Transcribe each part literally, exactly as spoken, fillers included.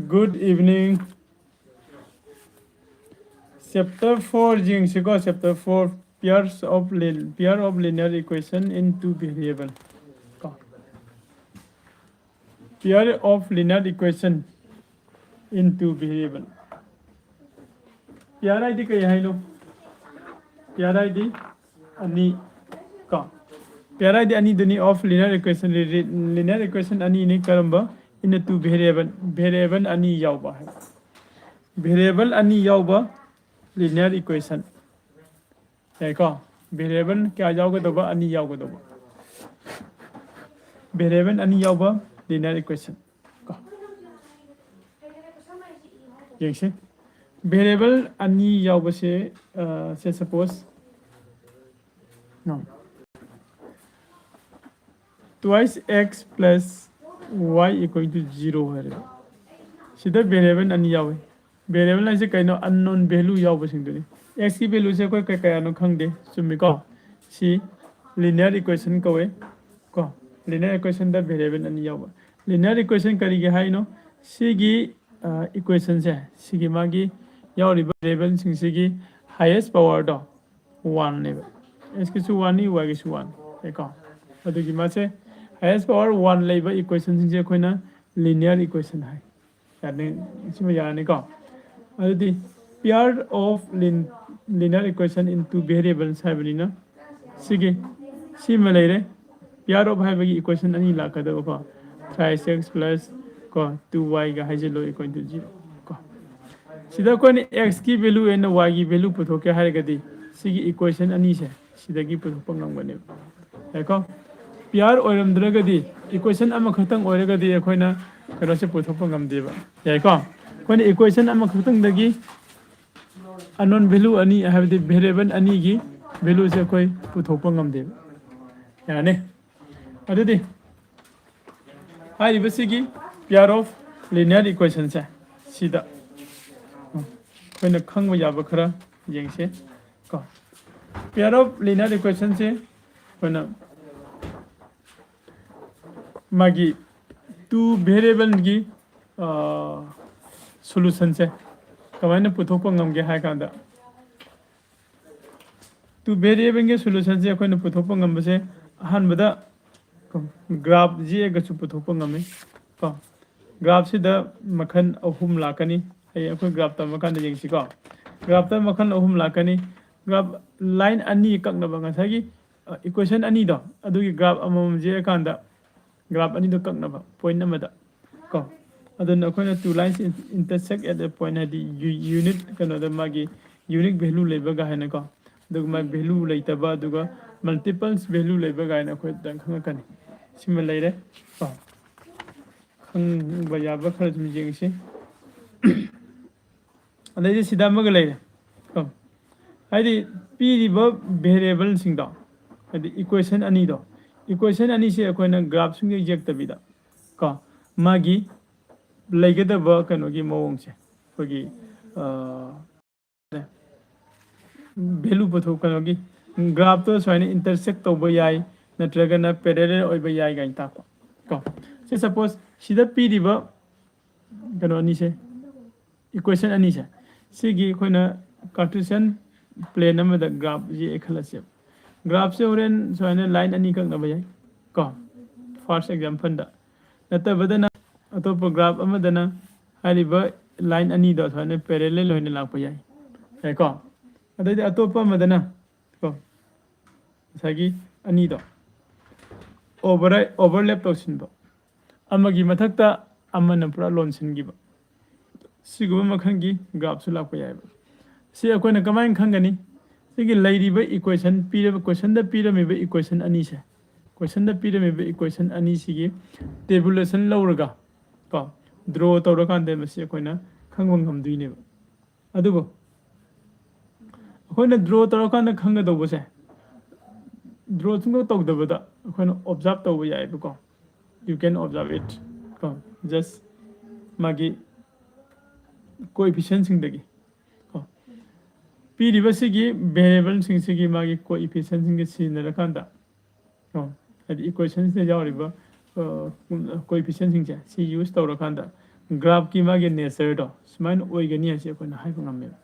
Good evening. Chapter four ꯌꯦꯡꯁꯤꯀꯣ, chapter four, pairs of lin pair of linear equation in two variable ꯀꯣ, pair of linear equation in two variable. Pair ꯍꯥꯏꯗꯤ ꯀꯩ ꯍꯥꯏꯅꯣ? Pair ꯍꯥꯏꯗꯤ ꯑꯅꯤ ꯀꯣ, pair ꯍꯥꯏꯗꯤ ꯑꯅꯤꯗꯨꯅꯤ of linear equation, linear equation ꯑꯅꯤꯅꯤ꯫ ꯀꯔꯝꯕ? In a two variable, variable ꯑꯅꯤ ꯌꯥꯎꯕ ꯍꯥꯏꯕ, variable ꯑꯅꯤ ꯌꯥꯎꯕ linear equation꯫ ꯌꯥꯏꯀꯣ? Variable ꯀꯌꯥ ꯌꯥꯎꯒꯗꯧꯕ? ꯑꯅꯤ ꯌꯥꯎꯒꯗꯧꯕ, variable ꯑꯅꯤ ꯌꯥꯎꯕ linear equation ꯀꯣ꯫ ꯌꯦꯡꯁꯤ, variable ꯑꯅꯤ ꯌꯥꯎꯕꯁꯦ, ꯑ, say suppose, no, twice x plus y equal to zero ꯍꯥꯏꯔꯦ꯫ ꯁꯤꯗ variable ꯑꯅꯤ ꯌꯥꯎꯋꯤ꯫ Variable ꯍꯥꯏꯁꯦ ꯀꯩꯅꯣ? Unknown value ꯌꯥꯎꯕꯁꯤꯡꯗꯨꯅꯤ꯫ X ꯀꯤ value ꯁꯦ ꯑꯩꯈꯣꯏ ꯀꯩ ꯀꯌꯥꯅꯣ ꯈꯪꯗꯦ, ꯆꯨꯝꯃꯤꯀꯣ? ꯁꯤ linear equation ꯀꯧꯋꯦ ꯀꯣ꯫ Linear equation ꯗ variable ꯑꯅꯤ ꯌꯥꯎꯕ꯫ Linear equation ꯀꯔꯤꯒꯤ ꯍꯥꯏꯅꯣ? ꯁꯤꯒꯤ, ꯑ, equation ꯁꯦ, ꯁꯤꯒꯤ ꯃꯥꯒꯤ ꯌꯥꯎꯔꯤꯕ variable ꯁꯤꯡꯁꯤꯒꯤ highest power ꯗꯣ one ꯅꯦꯕ꯫ X ꯀꯤꯁꯨ one ꯅꯤ, y ꯒꯤꯁꯨ one ꯅꯤ ꯀꯣ꯫ ꯑꯗꯨꯒꯤ ꯃꯥꯁꯦ highest power one ꯂꯩꯕ equation ꯁꯤꯡꯁꯦ ꯑꯩꯈꯣꯏꯅ linear equation ꯍꯥꯏ꯫ ꯌꯥꯅꯤ, ꯁꯤꯃ ꯌꯥꯔꯅꯤꯀꯣ꯫ ꯑꯗꯨꯗꯤ pair of lin linear equation in two variables ꯍꯥꯏꯕꯅꯤꯅ, ꯁꯤꯒꯤ, ꯁꯤꯃ ꯂꯩꯔꯦ꯫ Pair of ꯍꯥꯏꯕꯒꯤ equation ꯑꯅꯤ ꯂꯥꯛꯀꯗꯕꯀꯣ, thrice x plus ꯀꯣ, two y ꯒ ꯍꯥꯏꯖꯤꯜꯂꯣ equal to zero ꯀꯣ꯫ ꯁꯤꯗ ꯑꯩꯈꯣꯏꯅ x ꯀꯤ value ꯑꯦꯟ y ꯒꯤ value ꯄꯨꯊꯣꯛꯀꯦ ꯍꯥꯏꯔꯒꯗꯤ ꯁꯤꯒꯤ equation ꯑꯅꯤꯁꯦ ꯁꯤꯗꯒꯤ ꯄꯨꯊꯣꯛꯄ ꯉꯝꯒꯅꯦꯕ꯫ ꯌꯥꯏꯀꯣ? Pair ꯑꯣꯏꯔꯝꯗ꯭ꯔꯒꯗꯤ, equation ꯑꯃꯈꯛꯇꯪ ꯑꯣꯏꯔꯒꯗꯤ ꯑꯩꯈꯣꯏꯅ ꯀꯩꯅꯣꯁꯦ ꯄꯨꯊꯣꯛꯄ ꯉꯝꯗꯦꯕ꯫ ꯌꯥꯏꯀꯣ? ꯑꯩꯈꯣꯏꯅ equation ꯑꯃꯈꯛꯇꯪꯗꯒꯤ unknown value ꯑꯅꯤ, ꯍꯥꯏꯕꯗꯤ variable ꯑꯅꯤꯒꯤ valueꯁꯦ ꯑꯩꯈꯣꯏ ꯄꯨꯊꯣꯛꯄ ꯉꯝꯗꯦꯕ꯫ ꯌꯥꯔꯅꯤ? ꯑꯗꯨꯗꯤ ꯍꯥꯏꯔꯤꯕꯁꯤꯒꯤ pair of linear equationꯁꯦ ꯁꯤꯗ ꯑꯩꯈꯣꯏꯅ ꯈꯪꯕ ꯌꯥꯕ ꯈꯔ ꯌꯦꯡꯁꯦ ꯀꯣ꯫ Pair of linear equationꯁꯦ ꯑꯩꯈꯣꯏꯅ ꯃꯥꯒꯤ two variableꯒꯤ solutionꯁꯦ ꯀꯃꯥꯏꯅ ꯄꯨꯊꯣꯛꯄ ꯉꯝꯒꯦ ꯍꯥꯏ ꯀꯥꯟꯗ, two variableꯒꯤ solutionꯁꯦ ꯑꯩꯈꯣꯏꯅ ꯄꯨꯊꯣꯛꯄ ꯉꯝꯕꯁꯦ ꯑꯍꯥꯟꯕꯗ graph ꯌꯦꯛꯑꯒꯁꯨ ꯄꯨꯊꯣꯛꯄ ꯉꯝꯃꯤ ꯀꯣ꯫ Graphꯁꯤꯗ ꯃꯈꯜ ꯑꯍꯨꯝ ꯂꯥꯛꯀꯅꯤ꯫ ꯍꯌꯦꯡ ꯑꯩꯈꯣꯏ graph ꯇꯝꯕ ꯀꯥꯟꯗ ꯌꯦꯡꯁꯤꯀꯣ꯫ Graphꯇ ꯃꯈꯜ ꯑꯍꯨꯝ ꯂꯥꯛꯀꯅꯤ꯫ Graph line ꯑꯅꯤ ꯀꯛꯅꯕ ꯉꯁꯥꯏꯒꯤ equation ꯑꯅꯤꯗꯣ ꯑꯗꯨꯒꯤ graph ꯑꯃꯃꯝ ꯌꯦꯛꯑꯀꯥꯟꯗ graph ꯑꯅꯤꯗꯣ ꯀꯛꯅꯕ point ꯑꯃꯗ ꯀꯣ꯫ ꯑꯗꯨꯅ ꯑꯩꯈꯣꯏꯅ two lines intersect at a point, ꯍꯥꯏꯗꯤ unit ꯀꯩꯅꯣꯗ ꯃꯥꯒꯤ unique value ꯂꯩꯕꯒ ꯍꯥꯏꯅꯀꯣ, ꯑꯗꯨꯒ ꯃꯥꯒꯤ value ꯂꯩꯇꯕ, ꯑꯗꯨꯒ multiples value ꯂꯩꯕ ꯀꯥꯏꯅ ꯑꯩꯈꯣꯏ ꯑꯗꯨꯃꯥꯏꯅ ꯈꯪꯉꯛꯀꯅꯤ꯫ ꯁꯤꯃ ꯂꯩꯔꯦ ꯀꯣ꯫ ꯈꯪꯕ ꯌꯥꯕ ꯈꯔ ꯁꯨꯝ ꯌꯦꯡꯁꯤ꯫ ꯑꯗꯩꯗꯤ ꯁꯤꯗ ꯑꯃꯒ ꯂꯩꯔꯦ ꯀꯣ꯫ ꯍꯥꯏꯗꯤ ꯄꯤꯔꯤꯕ variableꯁꯤꯡꯗꯣ, ꯍꯥꯏꯗꯤ equation ꯑꯅꯤꯗꯣ, equation ꯑꯅꯤꯁꯦ ꯑꯩꯈꯣꯏꯅ graphꯁꯤꯡꯗ ꯌꯦꯛꯇꯕꯤꯗ ꯀꯣ, ꯃꯥꯒꯤ ꯂꯩꯒꯗꯕ ꯀꯩꯅꯣꯒꯤ ꯃꯑꯣꯡꯁꯦ ꯑꯩꯈꯣꯏꯒꯤ value ꯄꯨꯊꯣꯛ ꯀꯩꯅꯣꯒꯤ graphꯇꯣ ꯁꯨꯃꯥꯏꯅ intersect ꯇꯧꯕ ꯌꯥꯏ, ꯅꯠꯇ꯭ꯔꯒꯅ parallel ꯑꯣꯏꯕ ꯌꯥꯏ ꯀꯥꯏꯅ ꯇꯥꯛꯄ ꯀꯣ꯫ ꯁꯤ suppose ꯁꯤꯗ ꯄꯤꯔꯤꯕ ꯀꯩꯅꯣ ꯑꯅꯤꯁꯦ, equation ꯑꯅꯤꯁꯦ, ꯁꯤꯒꯤ ꯑꯩꯈꯣꯏꯅ Cartesian plane ꯑꯃꯗ graph ꯌꯦꯛꯑꯦ ꯈꯜꯂꯁꯦꯕ꯫ Graphꯁꯦ ꯍꯣꯔꯦꯟ ꯁꯨꯃꯥꯏꯅ line ꯑꯅꯤ ꯀꯛꯅꯕ ꯌꯥꯏ ꯀꯣ, first exampleꯗ꯫ ꯅꯠꯇꯕꯗꯅ ꯑꯇꯣꯞꯄ graph ꯑꯃꯗꯅ ꯍꯥꯏꯔꯤꯕ line ꯑꯅꯤꯗꯣ ꯁꯨꯃꯥꯏꯅ parallel ꯑꯣꯏꯅ ꯂꯥꯛꯄ ꯌꯥꯏ꯫ ꯌꯥꯏꯀꯣ? ꯑꯗꯩꯗꯤ ꯑꯇꯣꯞꯄ ꯑꯃꯗꯅ ꯀꯣ, ꯉꯁꯥꯏꯒꯤ ꯑꯅꯤꯗꯣ over overlap ꯇꯧꯁꯤꯟꯕ, ꯑꯃꯒꯤ ꯃꯊꯛꯇ ꯑꯃꯅ ꯄꯨꯔꯥ ꯂꯣꯟꯁꯤꯟꯈꯤꯕ꯫ ꯁꯤꯒꯨꯝꯕ ꯃꯈꯜꯒꯤ ꯒ꯭ꯔꯥꯐꯁꯨ ꯂꯥꯛꯄ ꯌꯥꯏꯕ꯫ ꯁꯤ ꯑꯩꯈꯣꯏꯅ ꯀꯃꯥꯏꯅ ꯈꯪꯒꯅꯤ? ꯁꯤꯒꯤ ꯂꯩꯔꯤꯕ ꯏꯀ꯭ꯋꯦꯁꯟ ꯄꯤꯔꯤꯕ, ꯀꯣꯏꯁꯟꯗ ꯄꯤꯔꯝꯃꯤꯕ ꯏꯀ꯭ꯋꯦꯁꯟ ꯑꯅꯤꯁꯦ, ꯀꯣꯏꯁꯟꯗ ꯄꯤꯔꯝꯃꯤꯕ ꯏꯀ꯭ꯋꯦꯁꯟ ꯑꯅꯤꯁꯤꯒꯤ ꯇꯦꯕꯨꯂꯦꯁꯟ ꯂꯧꯔꯒ ꯀꯣ, ꯗ꯭ꯔꯣ ꯇꯧꯔꯀꯥꯟꯗ ꯃꯁꯤ ꯑꯩꯈꯣꯏꯅ ꯈꯪꯕ ꯉꯝꯗꯣꯏꯅꯦꯕ꯫ ꯑꯗꯨꯕꯨ ꯑꯩꯈꯣꯏꯅ ꯗ꯭ꯔꯣ ꯇꯧꯔꯀꯥꯟꯗ ꯈꯪꯒꯗꯧꯕꯁꯦ, ꯗ꯭ꯔꯣ ꯁꯨꯡꯇꯧ ꯇꯧꯗꯕꯗ ꯑꯩꯈꯣꯏꯅ ꯑꯣꯕꯖꯥꯔꯕ ꯇꯧꯕ ꯌꯥꯏꯕꯀꯣ꯫ You can observe it ꯀꯣ, ꯖꯁ ꯃꯥꯒꯤ ꯀꯣꯏꯐꯤꯁꯤꯌꯦꯟꯁꯤꯡꯗꯒꯤ ꯀꯣ, ꯄꯤꯔꯤꯕꯁꯤꯒꯤ ꯚꯦꯔꯤꯌꯦꯕꯜꯁꯤꯡꯁꯤꯒꯤ ꯃꯥꯒꯤ ꯀꯣꯏꯐꯤꯁꯤꯌꯦꯟꯁꯤꯡꯒ ꯁꯤꯖꯤꯟꯅꯔꯀꯥꯟꯗ ꯀꯣ, ꯍꯥꯏꯗꯤ ꯏꯀ꯭ꯋꯦꯁꯟꯁꯤꯗ ꯌꯥꯎꯔꯤꯕ ꯀꯣꯏꯐꯤꯁꯤꯌꯦꯟꯁꯤꯡꯁꯦ ꯁꯤ ꯌꯨꯁ ꯇꯧꯔꯀꯥꯟꯗ ꯒ꯭ꯔꯥꯐꯀꯤ ꯃꯥꯒꯤ ꯅꯦꯆꯔꯗꯣ ꯁꯨꯃꯥꯏꯅ ꯑꯣꯏꯒꯅꯤ ꯍꯥꯏꯁꯦ ꯑꯩꯈꯣꯏꯅ ꯍꯥꯏꯕ ꯉꯝꯃꯦꯕ꯫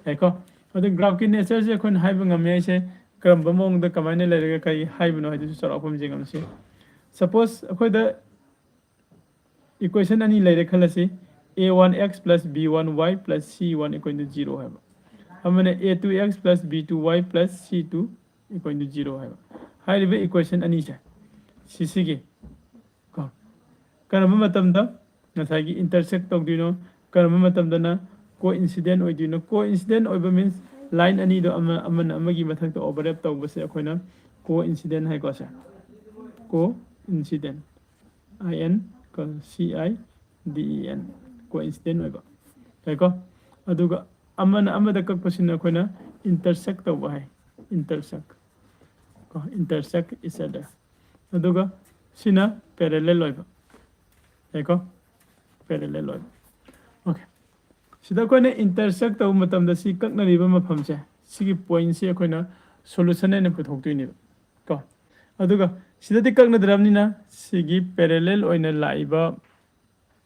ꯌꯥꯏꯀꯣ? ꯑꯗꯣ ꯒ꯭ꯔꯥꯐꯀꯤ ꯅꯦꯆꯔꯁꯦ ꯑꯩꯈꯣꯏꯅ ꯍꯥꯏꯕ ꯉꯝꯃꯦ ꯍꯥꯏꯁꯦ ꯀꯔꯝꯕ ꯃꯑꯣꯡꯗ ꯀꯃꯥꯏꯅ ꯂꯩꯔꯒ ꯀꯔꯤ ꯍꯥꯏꯕꯅꯣ ꯍꯥꯏꯗꯨꯁꯨ ꯆꯥꯎꯔꯥꯛꯄ ꯑꯃ ꯌꯦꯡꯉꯝꯁꯤ꯫ ꯁꯄꯣꯁ ꯑꯩꯈꯣꯏꯗ ꯏꯀ꯭ꯋꯦꯁꯟ ꯑꯅꯤ ꯂꯩꯔꯦ ꯈꯜꯂꯁꯤ, a one x plus b one y plus c one equal to zero ꯍꯥꯏꯕ, ꯑꯃꯅ a two x plus b two y plus c two equal to zero ꯍꯥꯏꯕ꯫ ꯍꯥꯏꯔꯤꯕ ꯏꯀ꯭ꯋꯦꯁꯟ ꯑꯅꯤꯁꯦ ꯁꯤꯁꯤꯒꯤ ꯀꯣ, ꯀꯔꯝꯕ ꯃꯇꯝꯗ ꯉꯁꯥꯏꯒꯤ ꯏꯟꯇꯔꯁꯦꯛ ꯇꯧꯗꯣꯏꯅꯣ, ꯀꯔꯝꯕ ꯃꯇꯝꯗꯅ ꯀꯣ ꯏꯟꯁꯤꯗꯦꯟ ꯑꯣꯏꯗꯣꯏꯅꯣ? ꯀꯣ ꯏꯟꯁꯤꯗꯦꯟ ꯑꯣꯏꯕ ꯃꯤꯟꯁ ꯂꯥꯏꯟ ꯑꯅꯤꯗꯣ ꯑꯃ, ꯑꯃꯅ ꯑꯃꯒꯤ ꯃꯊꯛꯇ ꯑꯣꯚꯔꯂꯦꯞ ꯇꯧꯕꯁꯦ ꯑꯩꯈꯣꯏꯅ ꯀꯣ ꯏꯟꯁꯤꯗꯦꯟ ꯍꯥꯏꯀꯣ꯫ ꯁꯦ ꯀꯣ ꯏꯟꯁꯤꯗꯦꯟ, I N ꯀꯣ, C I D E N, ꯀꯣ ꯏꯟꯁꯤꯗꯦꯟ ꯑꯣꯏꯕ ꯍꯥꯏꯀꯣ꯫ ꯑꯗꯨꯒ ꯑꯃꯅ ꯑꯃꯗ ꯀꯛꯄꯁꯤꯅ ꯑꯩꯈꯣꯏꯅ ꯏꯟꯇꯔꯁꯦꯛ ꯇꯧꯕ ꯍꯥꯏ, ꯏꯟꯇꯔꯁꯦꯛ ꯀꯣ, intersect each other꯫ ꯑꯗꯨꯒ ꯁꯤꯅ ꯄꯦꯔꯦꯂꯦꯜ ꯑꯣꯏꯕ ꯌꯥꯏꯀꯣ, ꯄꯦꯔꯦꯂꯦꯜ ꯑꯣꯏꯕ꯫ ꯑꯣꯀꯦ, ꯁꯤꯗ ꯑꯩꯈꯣꯏꯅ ꯏꯟꯇꯔꯁꯦꯛ ꯇꯧꯕ ꯃꯇꯝꯗ ꯁꯤ ꯀꯛꯅꯔꯤꯕ ꯃꯐꯝꯁꯦ, ꯁꯤꯒꯤ ꯄꯣꯏꯟꯁꯦ ꯑꯩꯈꯣꯏꯅ ꯁꯣꯂꯨꯁꯟ ꯍꯥꯏꯅ ꯄꯨꯊꯣꯛꯇꯣꯏꯅꯦꯕ ꯀꯣ꯫ ꯑꯗꯨꯒ ꯁꯤꯗꯗꯤ ꯀꯛꯅꯗ꯭ꯔꯕꯅꯤꯅ ꯁꯤꯒꯤ ꯄꯦꯔꯦꯂꯦꯜ ꯑꯣꯏꯅ ꯂꯥꯛꯏꯕ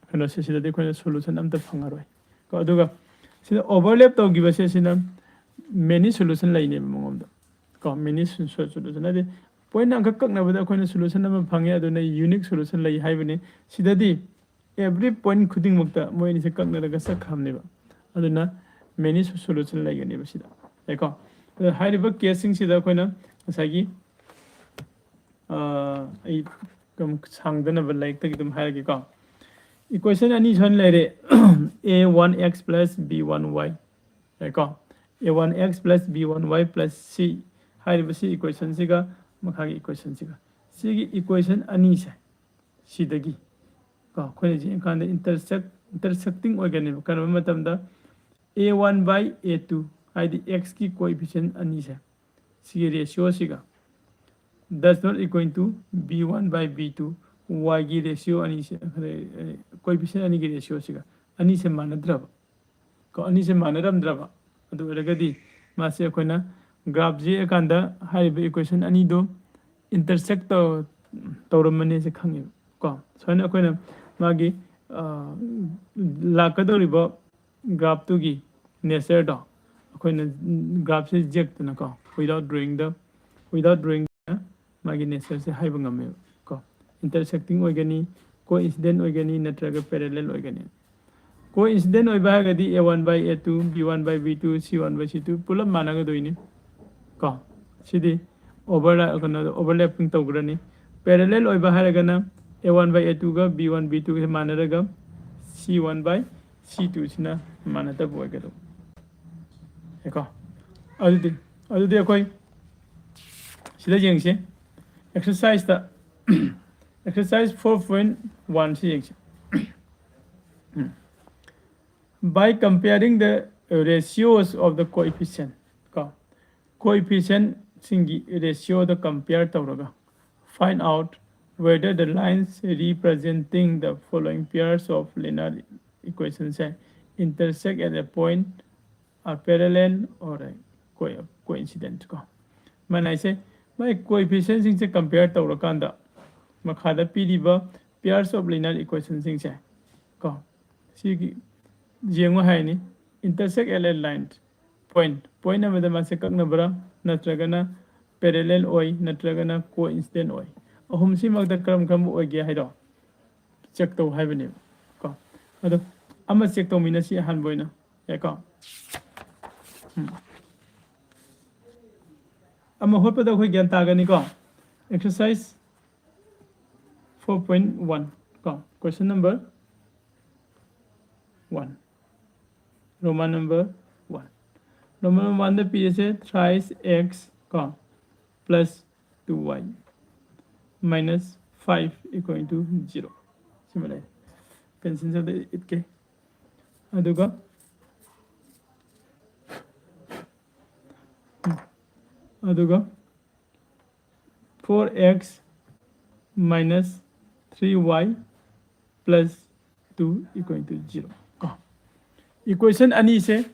ꯀꯩꯅꯣꯁꯦ, ꯁꯤꯗꯗꯤ ꯑꯩꯈꯣꯏꯅ ꯁꯣꯂꯨꯁꯟ ꯑꯝꯇ ꯐꯪꯉꯔꯣꯏ ꯀꯣ꯫ ꯑꯗꯨꯒ ꯁꯤꯗ ꯑꯣꯚꯔꯂꯦꯞ ꯇꯧꯈꯤꯕꯁꯦ, ꯁꯤꯅ ꯃꯦꯅꯤ ꯁꯣꯂꯨꯁꯟ ꯂꯩꯅꯦꯕ ꯃꯉꯣꯟꯗ ꯀꯣ, ꯃꯦꯅꯤ ꯁꯣꯂꯨꯁꯟ꯫ ꯍꯥꯏꯗꯤ ꯄꯣꯏꯟ ꯑꯃꯈꯛ ꯀꯛꯅꯕꯗ ꯑꯩꯈꯣꯏꯅ ꯁꯣꯂꯨꯁꯟ ꯑꯃ ꯐꯪꯉꯦ, ꯑꯗꯨꯅ ꯌꯨꯅꯤꯛ ꯁꯣꯂꯨꯁꯟ ꯂꯩ ꯍꯥꯏꯕꯅꯤ꯫ ꯁꯤꯗꯗꯤ ꯑꯦꯚ꯭ꯔꯤ ꯄꯣꯏꯟ ꯈꯨꯗꯤꯡꯃꯛꯇ ꯃꯣꯏ ꯑꯅꯤꯁꯦ ꯀꯛꯅꯔꯒ ꯆꯠꯈ꯭ꯔꯕꯅꯦꯕ꯫ ꯑꯗꯨꯅ ꯃꯦꯅꯤ ꯁꯣꯂꯨꯁꯟ ꯂꯩꯒꯅꯦꯕ ꯁꯤꯗ, ꯌꯥꯏꯀꯣ? ꯑꯗ ꯍꯥꯏꯔꯤꯕ ꯀꯦꯁꯁꯤꯡꯁꯤꯗ ꯑꯩꯈꯣꯏꯅ ꯉꯁꯥꯏꯒꯤ, ꯑ, ꯑꯩ ꯑꯗꯨꯝ ꯁꯥꯡꯗꯅꯕ ꯂꯥꯏꯔꯤꯛꯇꯒꯤ ꯑꯗꯨꯝ ꯍꯥꯏꯔꯒꯦꯀꯣ꯫ Equation ꯑꯅꯤ ꯁꯨꯃꯥꯏꯅ ꯂꯩꯔꯦ꯫ A one x plus b one y ꯀꯣ, a one x plus b one y plus c ꯍꯥꯏꯔꯤꯕꯁꯤ equationꯁꯤꯒ ꯃꯈꯥꯒꯤ equationꯁꯤꯒ, ꯁꯤꯒꯤ equation ꯑꯅꯤꯁꯦ ꯁꯤꯗꯒꯤ ꯀꯣ ꯑꯩꯈꯣꯏꯅ ꯌꯦꯡꯀꯥꯟꯗ intersect intersecting ꯑꯣꯏꯒꯅꯦꯕ꯫ ꯀꯔꯝꯕ ꯃꯇꯝꯗ? A one by a two ꯍꯥꯏꯗꯤ x ꯀꯤ coefficient ꯑꯅꯤꯁꯦ, ꯁꯤꯒꯤ ratioꯁꯤꯒ does not equal to b one by b two, y ꯒꯤ ratio ꯑꯅꯤꯁꯦ, coefficient ꯑꯅꯤꯒꯤ ratioꯁꯤꯒ ꯑꯅꯤꯁꯦ ꯃꯥꯟꯅꯗ꯭ꯔꯕ ꯀꯣ, ꯑꯅꯤꯁꯦ ꯃꯥꯟꯅꯔꯝꯗ꯭ꯔꯕ, ꯑꯗꯨ ꯑꯣꯏꯔꯒꯗꯤ ꯃꯥꯁꯦ ꯑꯩꯈꯣꯏꯅ graph ꯌꯦꯛꯑꯀꯥꯟꯗ ꯍꯥꯏꯔꯤꯕ equation ꯑꯅꯤꯗꯣ intersect ꯇꯧ ꯇꯧꯔꯝꯃꯅꯤꯁꯦ ꯈꯪꯉꯦꯕ ꯀꯣ꯫ ꯁꯨꯃꯥꯏꯅ ꯑꯩꯈꯣꯏꯅ ꯃꯥꯒꯤ ꯂꯥꯛꯀꯗꯧꯔꯤꯕ graphꯇꯨꯒꯤ natureꯗꯣ ꯑꯩꯈꯣꯏꯅ graphꯁꯦ ꯌꯦꯛꯇꯅꯀꯣ, without drawingꯗ without drawingꯗ ꯃꯥꯒꯤ natureꯁꯦ ꯍꯥꯏꯕ ꯉꯝꯃꯦꯕ ꯀꯣ꯫ Intersecting ꯑꯣꯏꯒꯅꯤ, coincident ꯑꯣꯏꯒꯅꯤ, ꯅꯠꯇ꯭ꯔꯒ parallel ꯑꯣꯏꯒꯅꯤ꯫ Coincident ꯑꯣꯏꯕ ꯍꯥꯏꯔꯒꯗꯤ a one by a two, b one by b two, c one by c two ꯄꯨꯂꯞ ꯃꯥꯟꯅꯒꯗꯣꯏꯅꯤ ꯀꯣ꯫ ꯁꯤꯗꯤ over ꯀꯩꯅꯣꯗ overlapping ꯇꯧꯈ꯭ꯔꯅꯤ꯫ Parallel ꯑꯣꯏꯕ ꯍꯥꯏꯔꯒꯅ a one by a twoꯒ b one b twoꯒꯁꯦ ꯃꯥꯟꯅꯔꯒ c one by c twoꯁꯤꯅ ꯃꯥꯟꯅꯗꯕ ꯑꯣꯏꯒꯗꯧꯕ ꯀꯣ꯫ ꯑꯗꯨꯗꯤ ꯑꯗꯨꯗꯤ ꯑꯩꯈꯣꯏ ꯁꯤꯗ ꯌꯦꯡꯁꯤ꯫ Exerciseꯇ exercise four point oneꯁꯤ ꯌꯦꯡꯁꯤ꯫ By comparing the ratios of the coefficient ꯀꯣ, coefficientꯁꯤꯡꯒꯤ ratioꯗ compare ꯇꯧꯔꯒ find out whether the lines representing the following pairs of linear equations intersect at a point are parallel or coincident ꯀꯣ꯫ ꯃꯥꯅ ꯍꯥꯏꯁꯦ ꯃꯥꯏ coefficientꯁꯤꯡꯁꯦ compare ꯇꯧꯔꯀꯥꯟꯗ ꯃꯈꯥꯗ ꯄꯤꯔꯤꯕ pairs of linear equationꯁꯤꯡꯁꯦ ꯀꯣ, ꯁꯤꯒꯤ ꯌꯦꯡꯉꯨ ꯍꯥꯏꯅꯤ꯫ Intersect at a line point, point ꯑꯃꯗ ꯃꯥꯁꯦ ꯀꯛꯅꯕ꯭ꯔꯥ, ꯅꯠꯇ꯭ꯔꯒꯅ parallel ꯑꯣꯏ, ꯅꯠꯇ꯭ꯔꯒꯅ coincident ꯑꯣꯏ, ꯑꯍꯨꯝꯁꯤꯃꯛꯇ ꯀꯔꯝ ꯀꯔꯝꯕ ꯑꯣꯏꯒꯦ ꯍꯥꯏꯗꯣ check ꯇꯧ ꯍꯥꯏꯕꯅꯦꯕ ꯀꯣ꯫ ꯑꯗꯣ ꯑꯃ check ꯇꯧꯃꯤꯟꯅꯁꯤ ꯑꯍꯥꯟꯕ ꯑꯣꯏꯅ, ꯌꯥꯏꯀꯣ? ꯎꯝ꯫ ꯑꯃ ꯍꯣꯠꯄꯗ ꯑꯩꯈꯣꯏ ꯒ꯭ꯌꯥꯟ ꯇꯥꯒꯅꯤꯀꯣ꯫ Exercise four point one ꯀꯣ, question number one, Roman number one. Roman number one ꯗ ꯄꯤꯔꯤꯁꯦ thrice x ꯀꯣ plus two y minus five equal to zero꯫ ꯁꯤꯃ ꯂꯩ꯫ ꯄꯦꯟꯁꯤꯜ ꯁꯦ ꯑꯝꯇ ꯏꯠꯀꯦ꯫ ꯑꯗꯨꯒ ꯑꯗꯨꯒ four x minus three y plus two equal to zero ꯀꯣ꯫ Equation ꯑꯅꯤꯁꯦ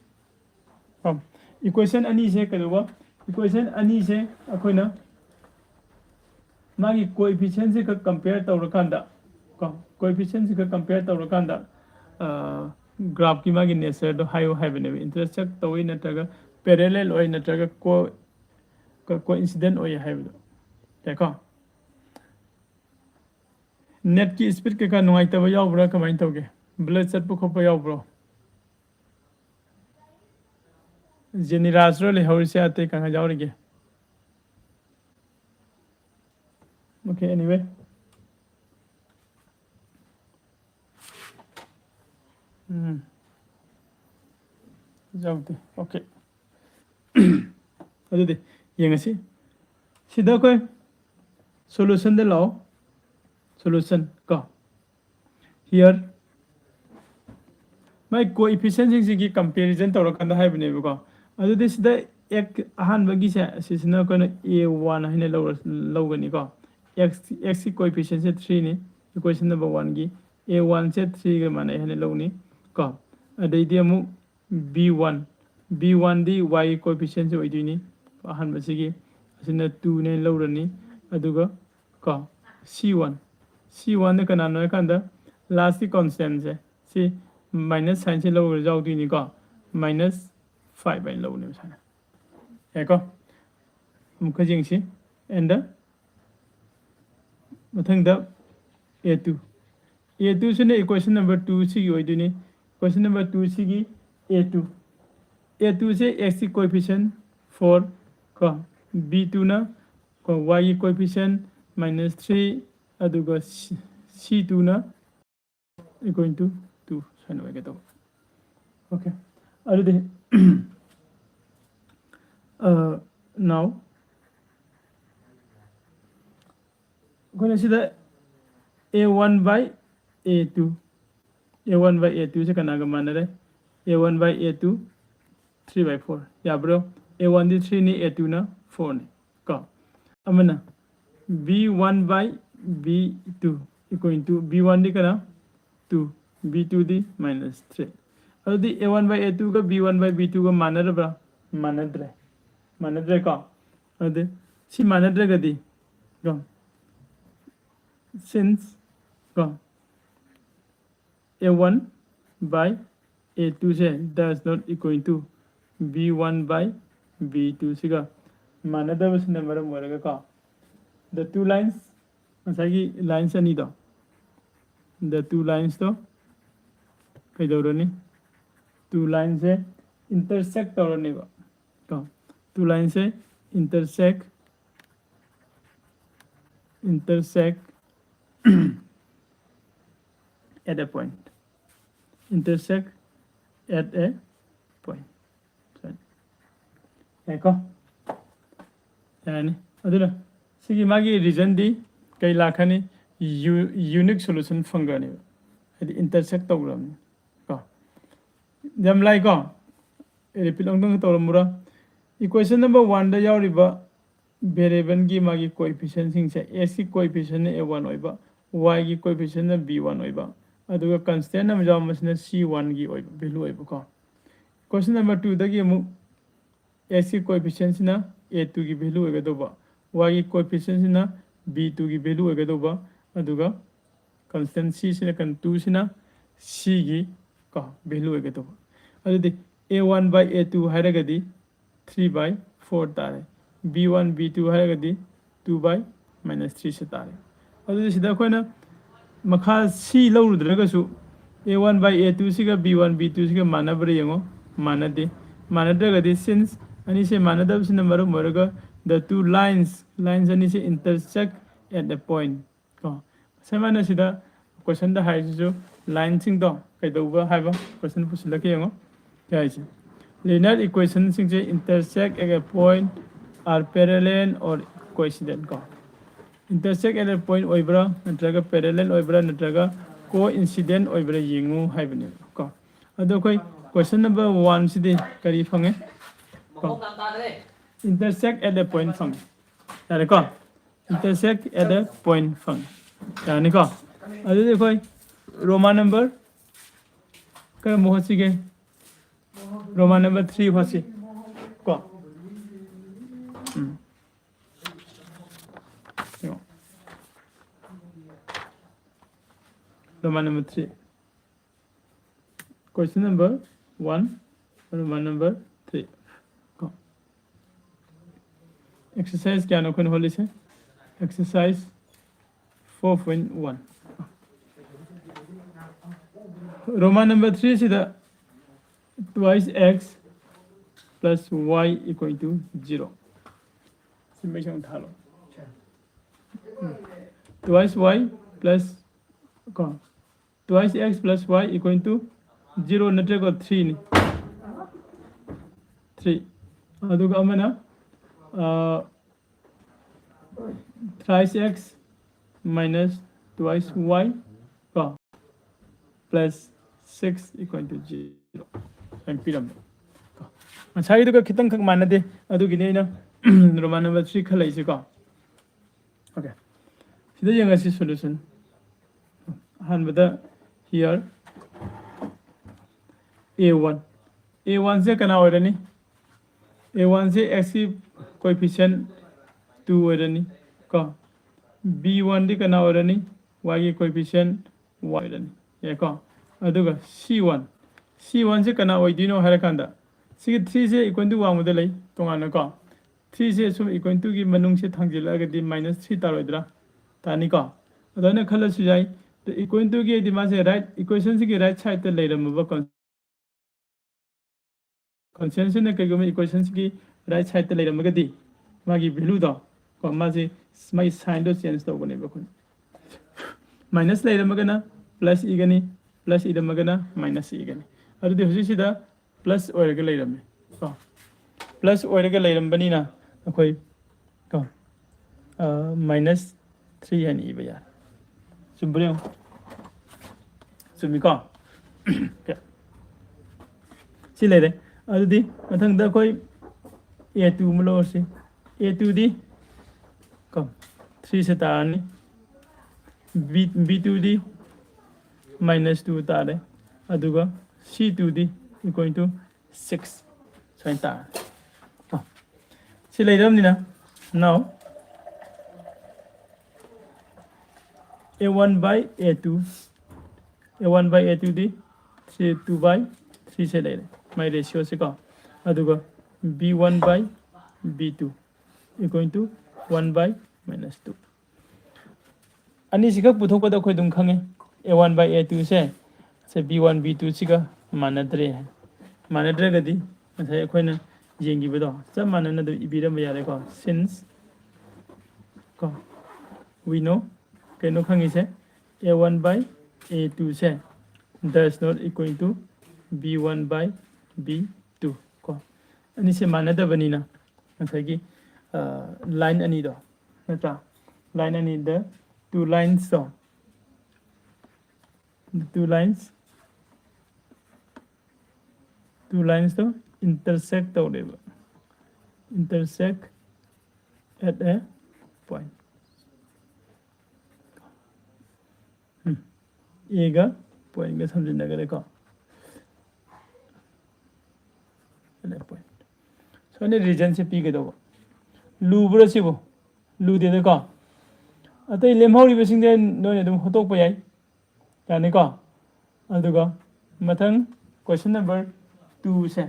ꯀꯣ, equation ꯑꯅꯤꯁꯦ ꯀꯩꯗꯧꯕ? Equation ꯑꯅꯤꯁꯦ ꯑꯩꯈꯣꯏꯅ ꯃꯥꯒꯤ coefficient ꯁꯤꯒ compare ꯇꯧꯔꯀꯥꯟꯗ ꯀꯣ, coefficient ꯁꯤꯒ compare ꯇꯧꯔꯀꯥꯟꯗ graph ꯀꯤ ꯃꯥꯒꯤ nature ꯗꯣ ꯍꯥꯏꯌꯨ ꯍꯥꯏꯕꯅꯦꯕ꯫ Intersect ꯇꯧꯏ ꯅꯠꯇ꯭ꯔꯒ parallel ꯑꯣꯏ ꯅꯠꯇ꯭ꯔꯒ co coincident ꯑꯣꯏ ꯍꯥꯏꯕꯗꯣ꯫ ꯌꯥꯏꯀꯣ? Net ꯀꯤ speed ꯀꯩꯀꯥ ꯅꯨꯡꯉꯥꯏꯇꯕ ꯌꯥꯎꯕ꯭ꯔꯥ? ꯀꯃꯥꯏꯅ ꯇꯧꯒꯦ? Blur ꯆꯠꯄ ꯈꯣꯠꯄ ꯌꯥꯎꯕ꯭ꯔꯣ? ꯖꯦꯅꯤꯔꯥꯖꯔꯣ ꯂꯩꯍꯧꯔꯤꯁꯦ? ꯑꯇꯩ ꯀꯅꯥ ꯌꯥꯎꯔꯤꯒꯦ? Okay, anyway. ꯎꯝ꯫ ꯌꯥꯎꯗꯦ꯫ Okay꯫ ꯑꯗꯨꯗꯤ ꯌꯦꯡꯉꯁꯤ꯫ ꯁꯤꯗ ꯑꯩꯈꯣꯏ solution ꯗ ꯂꯥꯛꯑꯣ꯫ Solution ꯀꯣ꯫ Here ꯃꯥꯏ coefficient ꯁꯤꯡꯁꯤꯒꯤ comparison ꯇꯧꯔꯀꯥꯟꯗ ꯍꯥꯏꯕꯅꯦꯕꯀꯣ꯫ ꯑꯗꯨꯗꯤ ꯁꯤꯗ x ꯑꯍꯥꯟꯕꯒꯤꯁꯦ ꯑꯁꯤꯁꯤꯅ ꯑꯩꯈꯣꯏꯅ a one ꯍꯥꯏꯅ ꯂꯧꯔ-, ꯂꯧꯒꯅꯤꯀꯣ꯫ X, x ꯀꯤ coefficient ꯁꯦ three ꯅꯤ꯫ Equation number one ꯒꯤ a one ꯁꯦ three ꯒ ꯃꯥꯟꯅꯩ ꯍꯥꯏꯅ ꯂꯧꯅꯤ ꯀꯣ꯫ ꯑꯗꯩꯗꯤ ꯑꯃꯨꯛ b one, b one ꯗꯤ y ꯒꯤ coefficient ꯁꯦ ꯑꯣꯏꯗꯣꯏꯅꯤ꯫ ꯑꯍꯥꯟꯕꯁꯤꯒꯤ ꯑꯁꯤꯅ two ꯅꯦ ꯂꯧꯔꯅꯤ꯫ ꯑꯗꯨꯒ ꯀꯣ, c one, c one ꯗ ꯀꯅꯥꯅꯣ ꯍꯥꯏꯀꯥꯟꯗ last ꯀꯤ constant ꯁꯦ ꯁꯤ minus sign ꯁꯦ ꯂꯧꯔꯒ ꯌꯥꯎꯗꯣꯏꯅꯤꯀꯣ꯫ Minus five ꯍꯥꯏꯅ ꯂꯧꯕꯅꯦꯕ ꯁꯨꯃꯥꯏꯅ꯫ ꯌꯥꯏꯀꯣ? ꯑꯃꯨꯛꯀ ꯌꯦꯡꯁꯤ꯫ And ꯃꯊꯪꯗ a two꯫ a two ꯁꯤꯅ equation number two ꯁꯤꯒꯤ ꯑꯣꯏꯗꯣꯏꯅꯤ꯫ Equation number two ꯁꯤꯒꯤ a two꯫ a two say x ꯀꯤ coefficient four ꯀꯣ, b two ꯅ ꯀꯣ, y ꯒꯤ coefficient minus three, ꯑꯗꯨꯒ c, c two ꯅ equal to two ꯁꯨꯃꯥꯏꯅ ꯑꯣꯏꯒꯗꯧꯕ꯫ Okay, ꯑꯗꯨꯗꯤ now ꯑꯩꯈꯣꯏꯅ ꯁꯤꯗ a one by a two, a one by a two ꯁꯦ ꯀꯅꯥꯒ ꯃꯥꯟꯅꯔꯦ? A one by a two three by four ꯌꯥꯕ꯭ꯔꯣ? A one ꯗꯤ three ꯅꯤ, a two ꯅ four ꯅꯤ ꯀꯣ꯫ ꯑꯃꯅ b one by b two equal to b one ꯗꯤ ꯀꯅꯥ? Two, b two ꯗꯤ minus three꯫ ꯑꯗꯨꯗꯤ a one by a two ꯒ b one by b two ꯒ ꯃꯥꯟꯅꯔꯕ꯭ꯔꯥ? ꯃꯥꯟꯅꯗ꯭ꯔꯦ, ꯃꯥꯟꯅꯗ꯭ꯔꯦꯀꯣ꯫ ꯑꯗꯨꯗꯤ ꯁꯤ ꯃꯥꯟꯅꯗ꯭ꯔꯒꯗꯤ ꯀꯣ, since ꯀꯣ, a one by a two say does not equal to b one by b two ꯁꯤꯒ ꯃꯥꯟꯅꯗꯕꯁꯤꯅ ꯃꯔꯝ ꯑꯣꯏꯔꯒ ꯀꯣ, the two lines, ꯉꯁꯥꯏꯒꯤ lines ꯑꯅꯤꯗꯣ, the two lines to ꯀꯩꯗꯧꯔꯅꯤ? Two lines say intersect ꯇꯧꯔꯅꯦꯕ ꯀꯣ꯫ Two lines say intersect, intersect at a point, intersect at a point꯫ ꯌꯥꯏꯀꯣ? ꯌꯥꯔꯅꯤ꯫ ꯑꯗꯨꯅ ꯁꯤꯒꯤ ꯃꯥꯒꯤ reason ꯗꯤ ꯀꯩ ꯂꯥꯛꯀꯅꯤ? Unique solution ꯐꯪꯒꯅꯦꯕ, ꯍꯥꯏꯗꯤ intersect ꯇꯧꯔꯕꯅꯤ ꯀꯣ꯫ ꯌꯥꯝ ꯂꯥꯏꯀꯣ? Repeat ꯑꯃꯨꯛꯇꯪ ꯇꯧꯔꯝꯃꯨꯔꯥ? Equation number one ꯗ ꯌꯥꯎꯔꯤꯕ variable ꯒꯤ ꯃꯥꯒꯤ coefficient ꯁꯤꯡꯁꯦ, x ꯀꯤ coefficient ꯅ a one ꯑꯣꯏꯕ, y ꯒꯤ coefficient ꯅ b one ꯑꯣꯏꯕ, ꯑꯗꯨꯒ constant ꯑꯃ ꯌꯥꯎꯔꯝꯕꯁꯤꯅ c one ꯒꯤ ꯑꯣꯏꯕ value ꯑꯣꯏꯕꯀꯣ꯫ Question number two ꯗꯒꯤ ꯑꯃꯨꯛ x ꯀꯤ coefficient ꯁꯤꯅ a two ꯒꯤ value ꯑꯣꯏꯒꯗꯧꯕ, y ꯒꯤ coefficient ꯁꯤꯅ b two ꯒꯤ value ꯑꯣꯏꯒꯗꯧꯕ, ꯑꯗꯨꯒ constant c ꯁꯤꯅ, ꯀꯩꯅꯣ, two ꯁꯤꯅ c ꯒꯤ ꯀꯣ value ꯑꯣꯏꯒꯗꯧꯕ꯫ ꯑꯗꯨꯗꯤ a one by a two ꯍꯥꯏꯔꯒꯗꯤ three by four ꯇꯥꯔꯦ, b one b two ꯍꯥꯏꯔꯒꯗꯤ two by minus three ꯁꯤ ꯇꯥꯔꯦ꯫ ꯑꯗꯨꯗꯤ ꯁꯤꯗ ꯑꯩꯈꯣꯏꯅ ꯃꯈꯥ c ꯂꯧꯔꯨꯗ꯭ꯔꯒꯁꯨ a one by a two ꯁꯤꯒ b one b two ꯁꯤꯒ ꯃꯥꯟꯅꯕ꯭ꯔꯥ ꯌꯦꯡꯉꯣ꯫ ꯃꯥꯟꯅꯗꯦ꯫ ꯃꯥꯟꯅꯗ꯭ꯔꯒꯗꯤ since ꯑꯅꯤꯁꯦ ꯃꯥꯟꯅꯗꯕꯁꯤꯅ ꯃꯔꯝ ꯑꯣꯏꯔꯒ the two lines, lines ꯑꯅꯤꯁꯦ intersect at a point ꯀꯣ꯫ ꯁꯨꯃꯥꯏꯅ ꯁꯤꯗ ꯀꯣꯏꯁꯟꯗ ꯍꯥꯏꯔꯤꯁꯤꯁꯨ ꯂꯥꯏꯟꯁꯤꯡꯗꯣ ꯀꯩꯗꯧꯕ ꯍꯥꯏꯕ ꯀꯣꯏꯁꯟ ꯄꯨꯁꯤꯜꯂꯛꯀꯦ ꯌꯦꯡꯉꯣ꯫ ꯀꯩ ꯍꯥꯏꯁꯦ? Linear equationꯁꯤꯡꯁꯦ intersect at a point, are parallel or coincident ꯀꯣ꯫ Intersect at a point ꯑꯣꯏꯕ꯭ꯔꯥ, ꯅꯠꯇ꯭ꯔꯒ parallel ꯑꯣꯏꯕ꯭ꯔꯥ, ꯅꯠꯇ꯭ꯔꯒ coincident ꯑꯣꯏꯕ꯭ꯔꯥ ꯌꯦꯡꯉꯨ ꯍꯥꯏꯕꯅꯦꯕ ꯀꯣ꯫ ꯑꯗꯣ ꯑꯩꯈꯣꯏ question number one ꯁꯤꯗꯤ ꯀꯔꯤ ꯐꯪꯉꯦ? ꯀꯣ꯫ Intersect at a point ꯐꯪꯉꯦ꯫ ꯌꯥꯔꯦꯀꯣ? Intersect at a point ꯐꯪꯉꯦ꯫ ꯌꯥꯔꯅꯤꯀꯣ? ꯑꯗꯨꯗꯤ ꯑꯩꯈꯣꯏ Roman number ꯀꯔꯝꯕ ꯍꯣꯠꯁꯤꯒꯦ? Roman number three ꯍꯣꯠꯁꯤ ꯀꯣ꯫ ꯎꯝ꯫ ꯌꯦꯡꯉꯣ꯫ Roman number three. Question number one, Roman number three. ꯀꯣ꯫ Exercise ꯀꯌꯥꯅꯣ ꯑꯩꯈꯣꯏꯅ ꯍꯣꯠꯂꯤꯁꯦ? Exercise four point one. Roman number three ꯁꯤꯗ twice x plus y equal to zero꯫ ꯁꯤ ꯃꯩꯁꯦ ꯑꯃꯨꯛ ꯊꯥꯜꯂꯣ꯫ ꯎꯝ꯫ Twice y plus ꯀꯣ, twice x plus y equal to zero ꯅꯠꯇ꯭ꯔꯦꯀꯣ, three ꯅꯤ꯫ Three꯫ ꯑꯗꯨꯒ ꯑꯃꯅ, ꯑ, thrice x minus twice y ꯀꯣ, plus six equal to zero ꯍꯥꯏꯅ ꯄꯤꯔꯝꯃꯦ꯫ ꯀꯣ꯫ ꯉꯁꯥꯏꯒꯤꯗꯨꯒ ꯈꯤꯇꯪꯈꯛ ꯃꯥꯟꯅꯗꯦ, ꯑꯗꯨꯒꯤꯅꯤ ꯑꯩꯅ Roman number three ꯈꯜꯂꯛꯏꯁꯦꯀꯣ꯫ Okay꯫ ꯁꯤꯗ ꯌꯦꯡꯉꯁꯤ solution꯫ ꯑꯍꯥꯟꯕꯗ here A one꯫ A one ꯁꯦ ꯀꯅꯥ ꯑꯣꯏꯔꯅꯤ? A one ꯁꯦ x ꯀꯤ coefficient two ꯑꯣꯏꯔꯅꯤ ꯀꯣ꯫ B one ꯗꯤ ꯀꯅꯥ ꯑꯣꯏꯔꯅꯤ? Y ꯒꯤ coefficient one ꯑꯣꯏꯔꯅꯤ꯫ ꯌꯥꯏꯀꯣ? ꯑꯗꯨꯒ C one꯫ C one ꯁꯦ ꯀꯅꯥ ꯑꯣꯏꯗꯣꯏꯅꯣ ꯍꯥꯏꯔꯀꯥꯟꯗ ꯁꯤꯒꯤ three ꯁꯦ equal to ꯋꯥꯡꯃꯗ ꯂꯩ ꯇꯣꯉꯥꯟꯅ ꯀꯣ꯫ Three ꯁꯦ ꯁꯨꯝ equal to ꯒꯤ ꯃꯅꯨꯡꯁꯦ ꯊꯥꯡꯖꯤꯜꯂꯛꯑꯒꯗꯤ minus three ꯇꯥꯔꯣꯏꯗ꯭ꯔꯥ? ꯇꯥꯅꯤꯀꯣ? ꯑꯗꯨꯃꯥꯏꯅ ꯈꯜꯂꯁꯨ ꯌꯥꯏ꯫ Equal to ꯒꯤ ꯍꯥꯏꯗꯤ ꯃꯥꯁꯦ right equation ꯁꯤꯒꯤ right side ꯇ ꯂꯩꯔꯝꯃꯕ con-, constant ꯁꯤꯅ ꯀꯩꯒꯨꯝꯕ equation ꯁꯤꯒꯤ right side ꯇ ꯂꯩꯔꯝꯃꯒꯗꯤ ꯃꯥꯒꯤ value ꯗꯣ ꯀꯣ, ꯃꯥꯁꯦ ꯃꯥꯒꯤ sign ꯗꯣ change ꯇꯧꯕꯅꯦꯕ ꯑꯩꯈꯣꯏꯅ꯫ ꯃꯥꯏꯅꯁ ꯂꯩꯔꯝꯃꯒꯅ ꯄ꯭ꯂꯁ ꯏꯒꯅꯤ, ꯄ꯭ꯂꯁ ꯏꯔꯝꯃꯒꯅ ꯃꯥꯏꯅꯁ ꯏꯒꯅꯤ꯫ ꯑꯗꯨꯗꯤ ꯍꯧꯖꯤꯛꯁꯤꯗ ꯄ꯭ꯂꯁ ꯑꯣꯏꯔꯒ ꯂꯩꯔꯝꯃꯦ ꯀꯣ꯫ ꯄ꯭ꯂꯁ ꯑꯣꯏꯔꯒ ꯂꯩꯔꯝꯕꯅꯤꯅ ꯑꯩꯈꯣꯏ ꯀꯣ ꯃꯥꯏꯅꯁ ꯊ꯭ꯔꯤ ꯍꯥꯏꯅ ꯏꯕ ꯌꯥꯔꯦ꯫ ꯆꯨꯝꯕ꯭ꯔꯥ ꯌꯦꯡꯉꯨ꯫ ꯆꯨꯝꯃꯤꯀꯣ? ꯁꯤ ꯂꯩꯔꯦ꯫ ꯑꯗꯨꯗꯤ ꯃꯊꯪꯗ ꯑꯩꯈꯣꯏ ꯑꯦ ꯇꯨ ꯑꯃ ꯂꯧꯔꯁꯤ꯫ ꯑꯦ ꯇꯨꯗꯤ ꯀꯣ ꯊ꯭ꯔꯤꯁꯦ ꯇꯥꯔꯅꯤ꯫ ꯕꯤ ꯕꯤ ꯇꯨꯗꯤ ꯃꯥꯏꯅꯁ ꯇꯨ ꯇꯥꯔꯦ꯫ ꯑꯗꯨꯒ ꯁꯤ ꯇꯨꯗꯤ ꯏꯀ꯭ꯋꯦꯜ ꯇꯨ ꯁꯤꯛꯁ ꯁꯨꯃꯥꯏꯅ ꯇꯥꯔꯦ꯫ ꯀꯣ ꯁꯤ ꯂꯩꯔꯕꯅꯤꯅ now a one by a two, a one by a two ꯗꯤ ꯁꯤ two by three ꯁꯦ ꯂꯩꯔꯦ, ꯃꯥꯏ ꯔꯦꯁꯤꯌꯣꯁꯦ ꯀꯣ꯫ ꯑꯗꯨꯒ b one by b two equal to one by minus two꯫ ꯑꯅꯤꯁꯤꯈꯛ ꯄꯨꯊꯣꯛꯄꯗ ꯑꯩꯈꯣꯏ ꯑꯗꯨꯝ ꯈꯪꯉꯦ, a one by a two say say b one b two ꯁꯤꯒ ꯃꯥꯟꯅꯗ꯭ꯔꯦ꯫ ꯃꯥꯟꯅꯗ꯭ꯔꯒꯗꯤ ꯉꯁꯥꯏ ꯑꯩꯈꯣꯏꯅ ꯌꯦꯡꯈꯤꯕꯗꯣ ꯆꯞ ꯃꯥꯟꯅꯅ ꯑꯗꯨꯝ ꯏꯕꯤꯔꯝꯕ ꯌꯥꯔꯦꯀꯣ꯫ Since ꯀꯣ we know, ꯀꯩꯅꯣ ꯈꯪꯉꯤꯁꯦ, a one by a two say does not equal to b one by b two ꯀꯣ꯫ ꯑꯅꯤꯁꯦ ꯃꯥꯟꯅꯗꯕꯅꯤꯅ ꯉꯁꯥꯏꯒꯤ ꯂꯥꯏꯟ ꯑꯅꯤꯗꯣ ꯅꯠꯇ꯭ꯔꯥ? ꯂꯥꯏꯟ ꯑꯅꯤꯗ two lines to, the two lines, two lines to intersect ꯇꯧꯔꯦꯕ, intersect at a point꯫ ꯎꯝ꯫ ꯑꯦꯒ ꯄꯣꯏꯟꯒ ꯁꯝꯖꯤꯟꯅꯈ꯭ꯔꯦꯀꯣ꯫ ꯑꯗ point. ꯁꯨꯃꯥꯏꯅ ꯔꯤꯖꯟꯁꯦ ꯄꯤꯒꯗꯧꯕ꯫ ꯂꯨꯕ꯭ꯔꯥ ꯁꯤꯕꯨ? ꯂꯨꯗꯦꯗꯀꯣ꯫ ꯑꯇꯩ ꯂꯦꯝꯍꯧꯔꯤꯕꯁꯤꯡꯗꯤ ꯅꯣꯏꯅ ꯑꯗꯨꯝ ꯍꯣꯠꯇꯣꯛꯄ ꯌꯥꯏ꯫ ꯌꯥꯅꯤꯀꯣ? ꯑꯗꯨꯒ ꯃꯊꯪ question number two ꯁꯦ꯫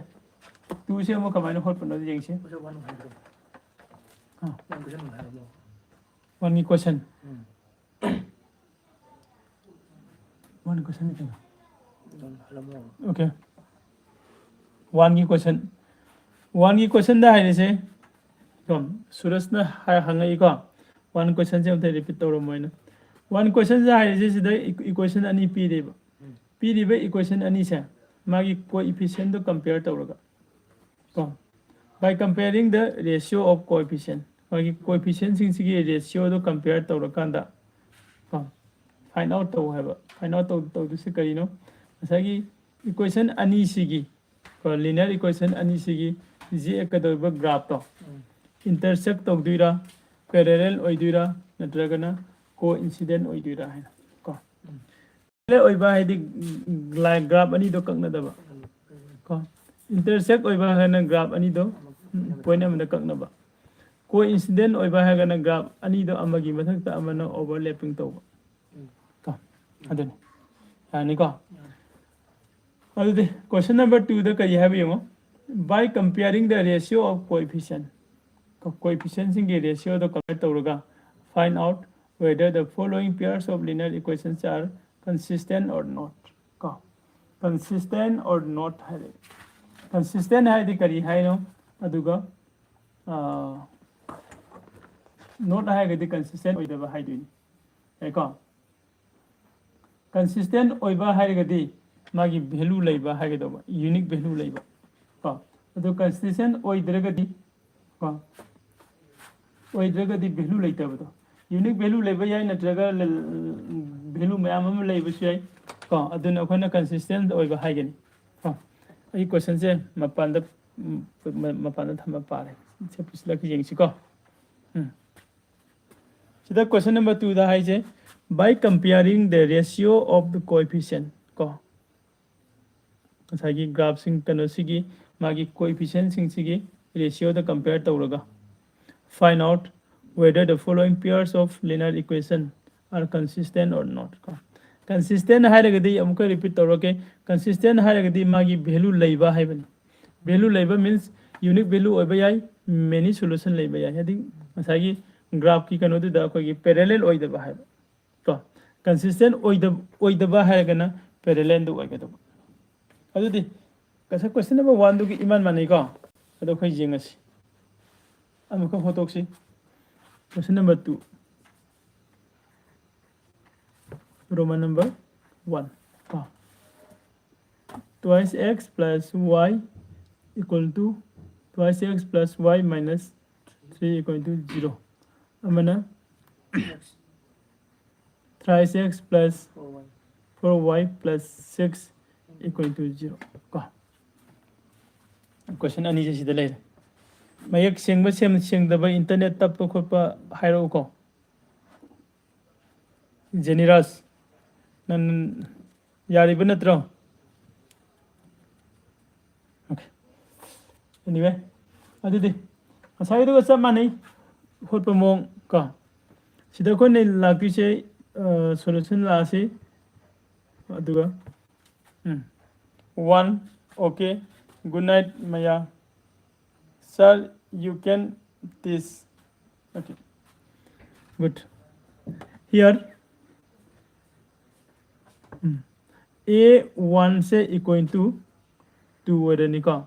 Two ꯁꯦ ꯑꯃꯨꯛ ꯀꯃꯥꯏꯅ ꯍꯣꯠꯄꯅꯣ ꯌꯦꯡꯁꯤ꯫ ꯑꯥ꯫ One ꯒꯤ question꯫ ꯎꯝ꯫ One question ꯅꯤ ꯀꯩꯅꯣ? ꯑꯗꯨꯝ ꯍꯜꯂꯝꯃꯣ꯫ Okay꯫ One ꯒꯤ question꯫ One ꯒꯤ question ꯗ ꯍꯥꯏꯔꯤꯁꯦ, ꯀꯣ, ꯁꯨꯔꯖꯅ ꯍꯥꯏ-, ꯍꯪꯉꯛꯏꯀꯣ꯫ One question ꯁꯦ ꯑꯝꯇ repeat ꯇꯧꯔꯝꯃꯣ ꯑꯩꯅ꯫ One question ꯁꯦ ꯍꯥꯏꯔꯤꯁꯦ ꯁꯤꯗ equation ꯑꯅꯤ ꯄꯤꯔꯤꯕ, ꯄꯤꯔꯤꯕ equation ꯑꯅꯤꯁꯦ ꯃꯥꯒꯤ coefficient ꯗꯣ compare ꯇꯧꯔꯒ ꯀꯣ, by comparing the ratio of coefficient, ꯃꯥꯒꯤ coefficient ꯁꯤꯡꯁꯤꯒꯤ ratio ꯗꯣ compare ꯇꯧꯔꯀꯥꯟꯗ ꯀꯣ, find out ꯇꯧ ꯍꯥꯏꯕ꯫ Find out ꯇꯧ ꯇꯧꯗꯣꯏꯁꯦ ꯀꯔꯤꯅꯣ? ꯉꯁꯥꯏꯒꯤ equation ꯑꯅꯤꯁꯤꯒꯤ ꯀꯣ, linear equation ꯑꯅꯤꯁꯤꯒꯤ ꯌꯦꯛꯀꯗꯧꯔꯤꯕ graph ꯇꯣ intersect ꯇꯧꯗꯣꯏꯔꯥ, parallel ꯑꯣꯏꯗꯣꯏꯔꯥ, ꯅꯠꯇ꯭ꯔꯒꯅ coincident ꯑꯣꯏꯗꯣꯏꯔꯥ ꯍꯥꯏꯅ ꯀꯣ꯫ Parallel ꯑꯣꯏꯕ ꯍꯥꯏꯗꯤ line graph ꯑꯅꯤꯗꯣ ꯀꯛꯅꯗꯕ ꯀꯣ꯫ Intersect ꯑꯣꯏꯕ ꯍꯥꯏꯅ graph ꯑꯅꯤꯗꯣ point ꯑꯃꯗ ꯀꯛꯅꯕ꯫ Coincident ꯑꯣꯏꯕ ꯍꯥꯏꯔꯒꯅ graph ꯑꯅꯤꯗꯣ ꯑꯃꯒꯤ ꯃꯊꯛꯇ ꯑꯃꯅ overlapping ꯇꯧꯕ ꯀꯣ꯫ ꯑꯗꯨꯅꯤ꯫ ꯌꯥꯅꯤꯀꯣ? ꯑꯗꯨꯗꯤ question number two ꯗ ꯀꯔꯤ ꯍꯥꯏꯕ ꯌꯦꯡꯉꯣ꯫ By comparing the ratio of coefficient, coefficient ꯁꯤꯡꯒꯤ ratio ꯗꯣ compare ꯇꯧꯔꯒ find out whether the following pairs of linear equations are consistent or not ꯀꯣ꯫ Consistent or not ꯍꯥꯏꯔꯦ꯫ Consistent ꯍꯥꯏꯗꯤ ꯀꯔꯤ ꯍꯥꯏꯅꯣ? ꯑꯗꯨꯒ not ꯍꯥꯏꯔꯒꯗꯤ consistent ꯑꯣꯏꯗꯕ ꯍꯥꯏꯗꯣꯏꯅꯤ꯫ ꯌꯥꯏꯀꯣ? Consistent ꯑꯣꯏꯕ ꯍꯥꯏꯔꯒꯗꯤ ꯃꯥꯒꯤ value ꯂꯩꯕ ꯍꯥꯏꯒꯗꯧꯕ, unique value ꯂꯩꯕ ꯀꯣ꯫ ꯑꯗꯨ consistent ꯑꯣꯏꯗ꯭ꯔꯒꯗꯤ ꯀꯣ, ꯑꯣꯏꯗ꯭ꯔꯒꯗꯤ value ꯂꯩꯇꯕꯗꯣ꯫ Unique value ꯂꯩꯕ ꯌꯥꯏ, ꯅꯠꯇ꯭ꯔꯒ value ꯃꯌꯥꯝ ꯑꯃ ꯂꯩꯕꯁꯨ ꯌꯥꯏ ꯀꯣ꯫ ꯑꯗꯨꯅ ꯑꯩꯈꯣꯏꯅ consistent ꯑꯣꯏꯕ ꯍꯥꯏꯒꯅꯤ ꯀꯣ꯫ ꯑꯩ question ꯁꯦ ꯃꯄꯥꯟꯗ, ꯎꯝ, ꯃ-, ꯃꯄꯥꯟꯗ ꯊꯝꯃ ꯄꯥꯔꯦ꯫ ꯁꯦ ꯄꯨꯁꯤꯜꯂꯒ ꯌꯦꯡꯁꯤꯀꯣ꯫ ꯎꯝ꯫ ꯁꯤꯗ question number two ꯗ ꯍꯥꯏꯁꯦ, by comparing the ratio of the coefficient ꯀꯣ, ꯉꯁꯥꯏꯒꯤ graph ꯁꯤꯡ, ꯀꯩꯅꯣꯁꯤꯒꯤ ꯃꯥꯒꯤ coefficient ꯁꯤꯡꯁꯤꯒꯤ ratio ꯗ compare ꯇꯧꯔꯒ find out whether the following pairs of linear equation are consistent or not ꯀꯣ꯫ Consistent ꯍꯥꯏꯔꯒꯗꯤ ꯑꯃꯨꯛꯀ repeat ꯇꯧꯔꯛꯀꯦ, consistent ꯍꯥꯏꯔꯒꯗꯤ ꯃꯥꯒꯤ value ꯂꯩꯕ ꯍꯥꯏꯕꯅꯤ꯫ Value ꯂꯩꯕ means unique value ꯑꯣꯏꯕ ꯌꯥꯏ, many solution ꯂꯩꯕ ꯌꯥꯏ꯫ ꯍꯥꯏꯗꯤ ꯉꯁꯥꯏꯒꯤ graph ꯀꯤ ꯀꯩꯅꯣꯗꯨꯗ ꯑꯩꯈꯣꯏꯒꯤ parallel ꯑꯣꯏꯗꯕ ꯍꯥꯏꯕ ꯀꯣ꯫ Consistent ꯑꯣꯏꯗꯕ, ꯑꯣꯏꯗꯕ ꯍꯥꯏꯔꯒꯅ parallel ꯗ ꯑꯣꯏꯒꯗꯕ꯫ ꯑꯗꯨꯗꯤ ꯉꯁꯥꯏ question number one ꯗꯨꯒꯤ ꯏꯃꯥꯟ ꯃꯥꯟꯅꯩꯀꯣ꯫ ꯑꯗꯣ ꯑꯩꯈꯣꯏ ꯌꯦꯡꯉꯁꯤ꯫ ꯑꯃꯨꯛꯀ ꯍꯣꯠꯇꯣꯛꯁꯤ꯫ Question number two꯫ Roman number one. ꯀꯣ, twice x plus y equal to twice x plus y minus three equal to zero. ꯑꯃꯅ thrice x plus four y plus six equal to zero. ꯀꯣ, ꯀꯣꯏꯁꯟ ꯑꯅꯤꯁꯦ ꯁꯤꯗ ꯂꯩꯔꯦ꯫ ꯃꯌꯦꯛ ꯁꯦꯡꯕ, ꯁꯦꯡ-, ꯁꯦꯡꯗꯕ, ꯏꯟꯇꯔꯅꯦꯠ ꯇꯞꯄ ꯈꯣꯠꯄ ꯍꯥꯏꯔꯛꯎꯀꯣ꯫ ꯖꯦꯅꯤꯔꯥꯖ, ꯅꯪ ꯌꯥꯔꯤꯕ ꯅꯠꯇ꯭ꯔꯣ? Okay. Anyway, ꯑꯗꯨꯗꯤ ꯉꯁꯥꯏꯒꯤꯗꯨꯒ ꯆꯞ ꯃꯥꯟꯅꯩ, ꯍꯣꯠꯄ ꯃꯑꯣꯡ ꯀꯣ꯫ ꯁꯤꯗ ꯑꯩꯈꯣꯏꯅ ꯂꯥꯛꯇꯣꯏꯁꯦ, solution ꯂꯥꯛꯑꯁꯤ, ꯑꯗꯨꯒ, ꯎꯝ, one, okay, good night, Maya. Sir, you can this. Okay. Good. Here, um, a one say equal to two ꯑꯣꯏꯔꯅꯤꯀꯣ,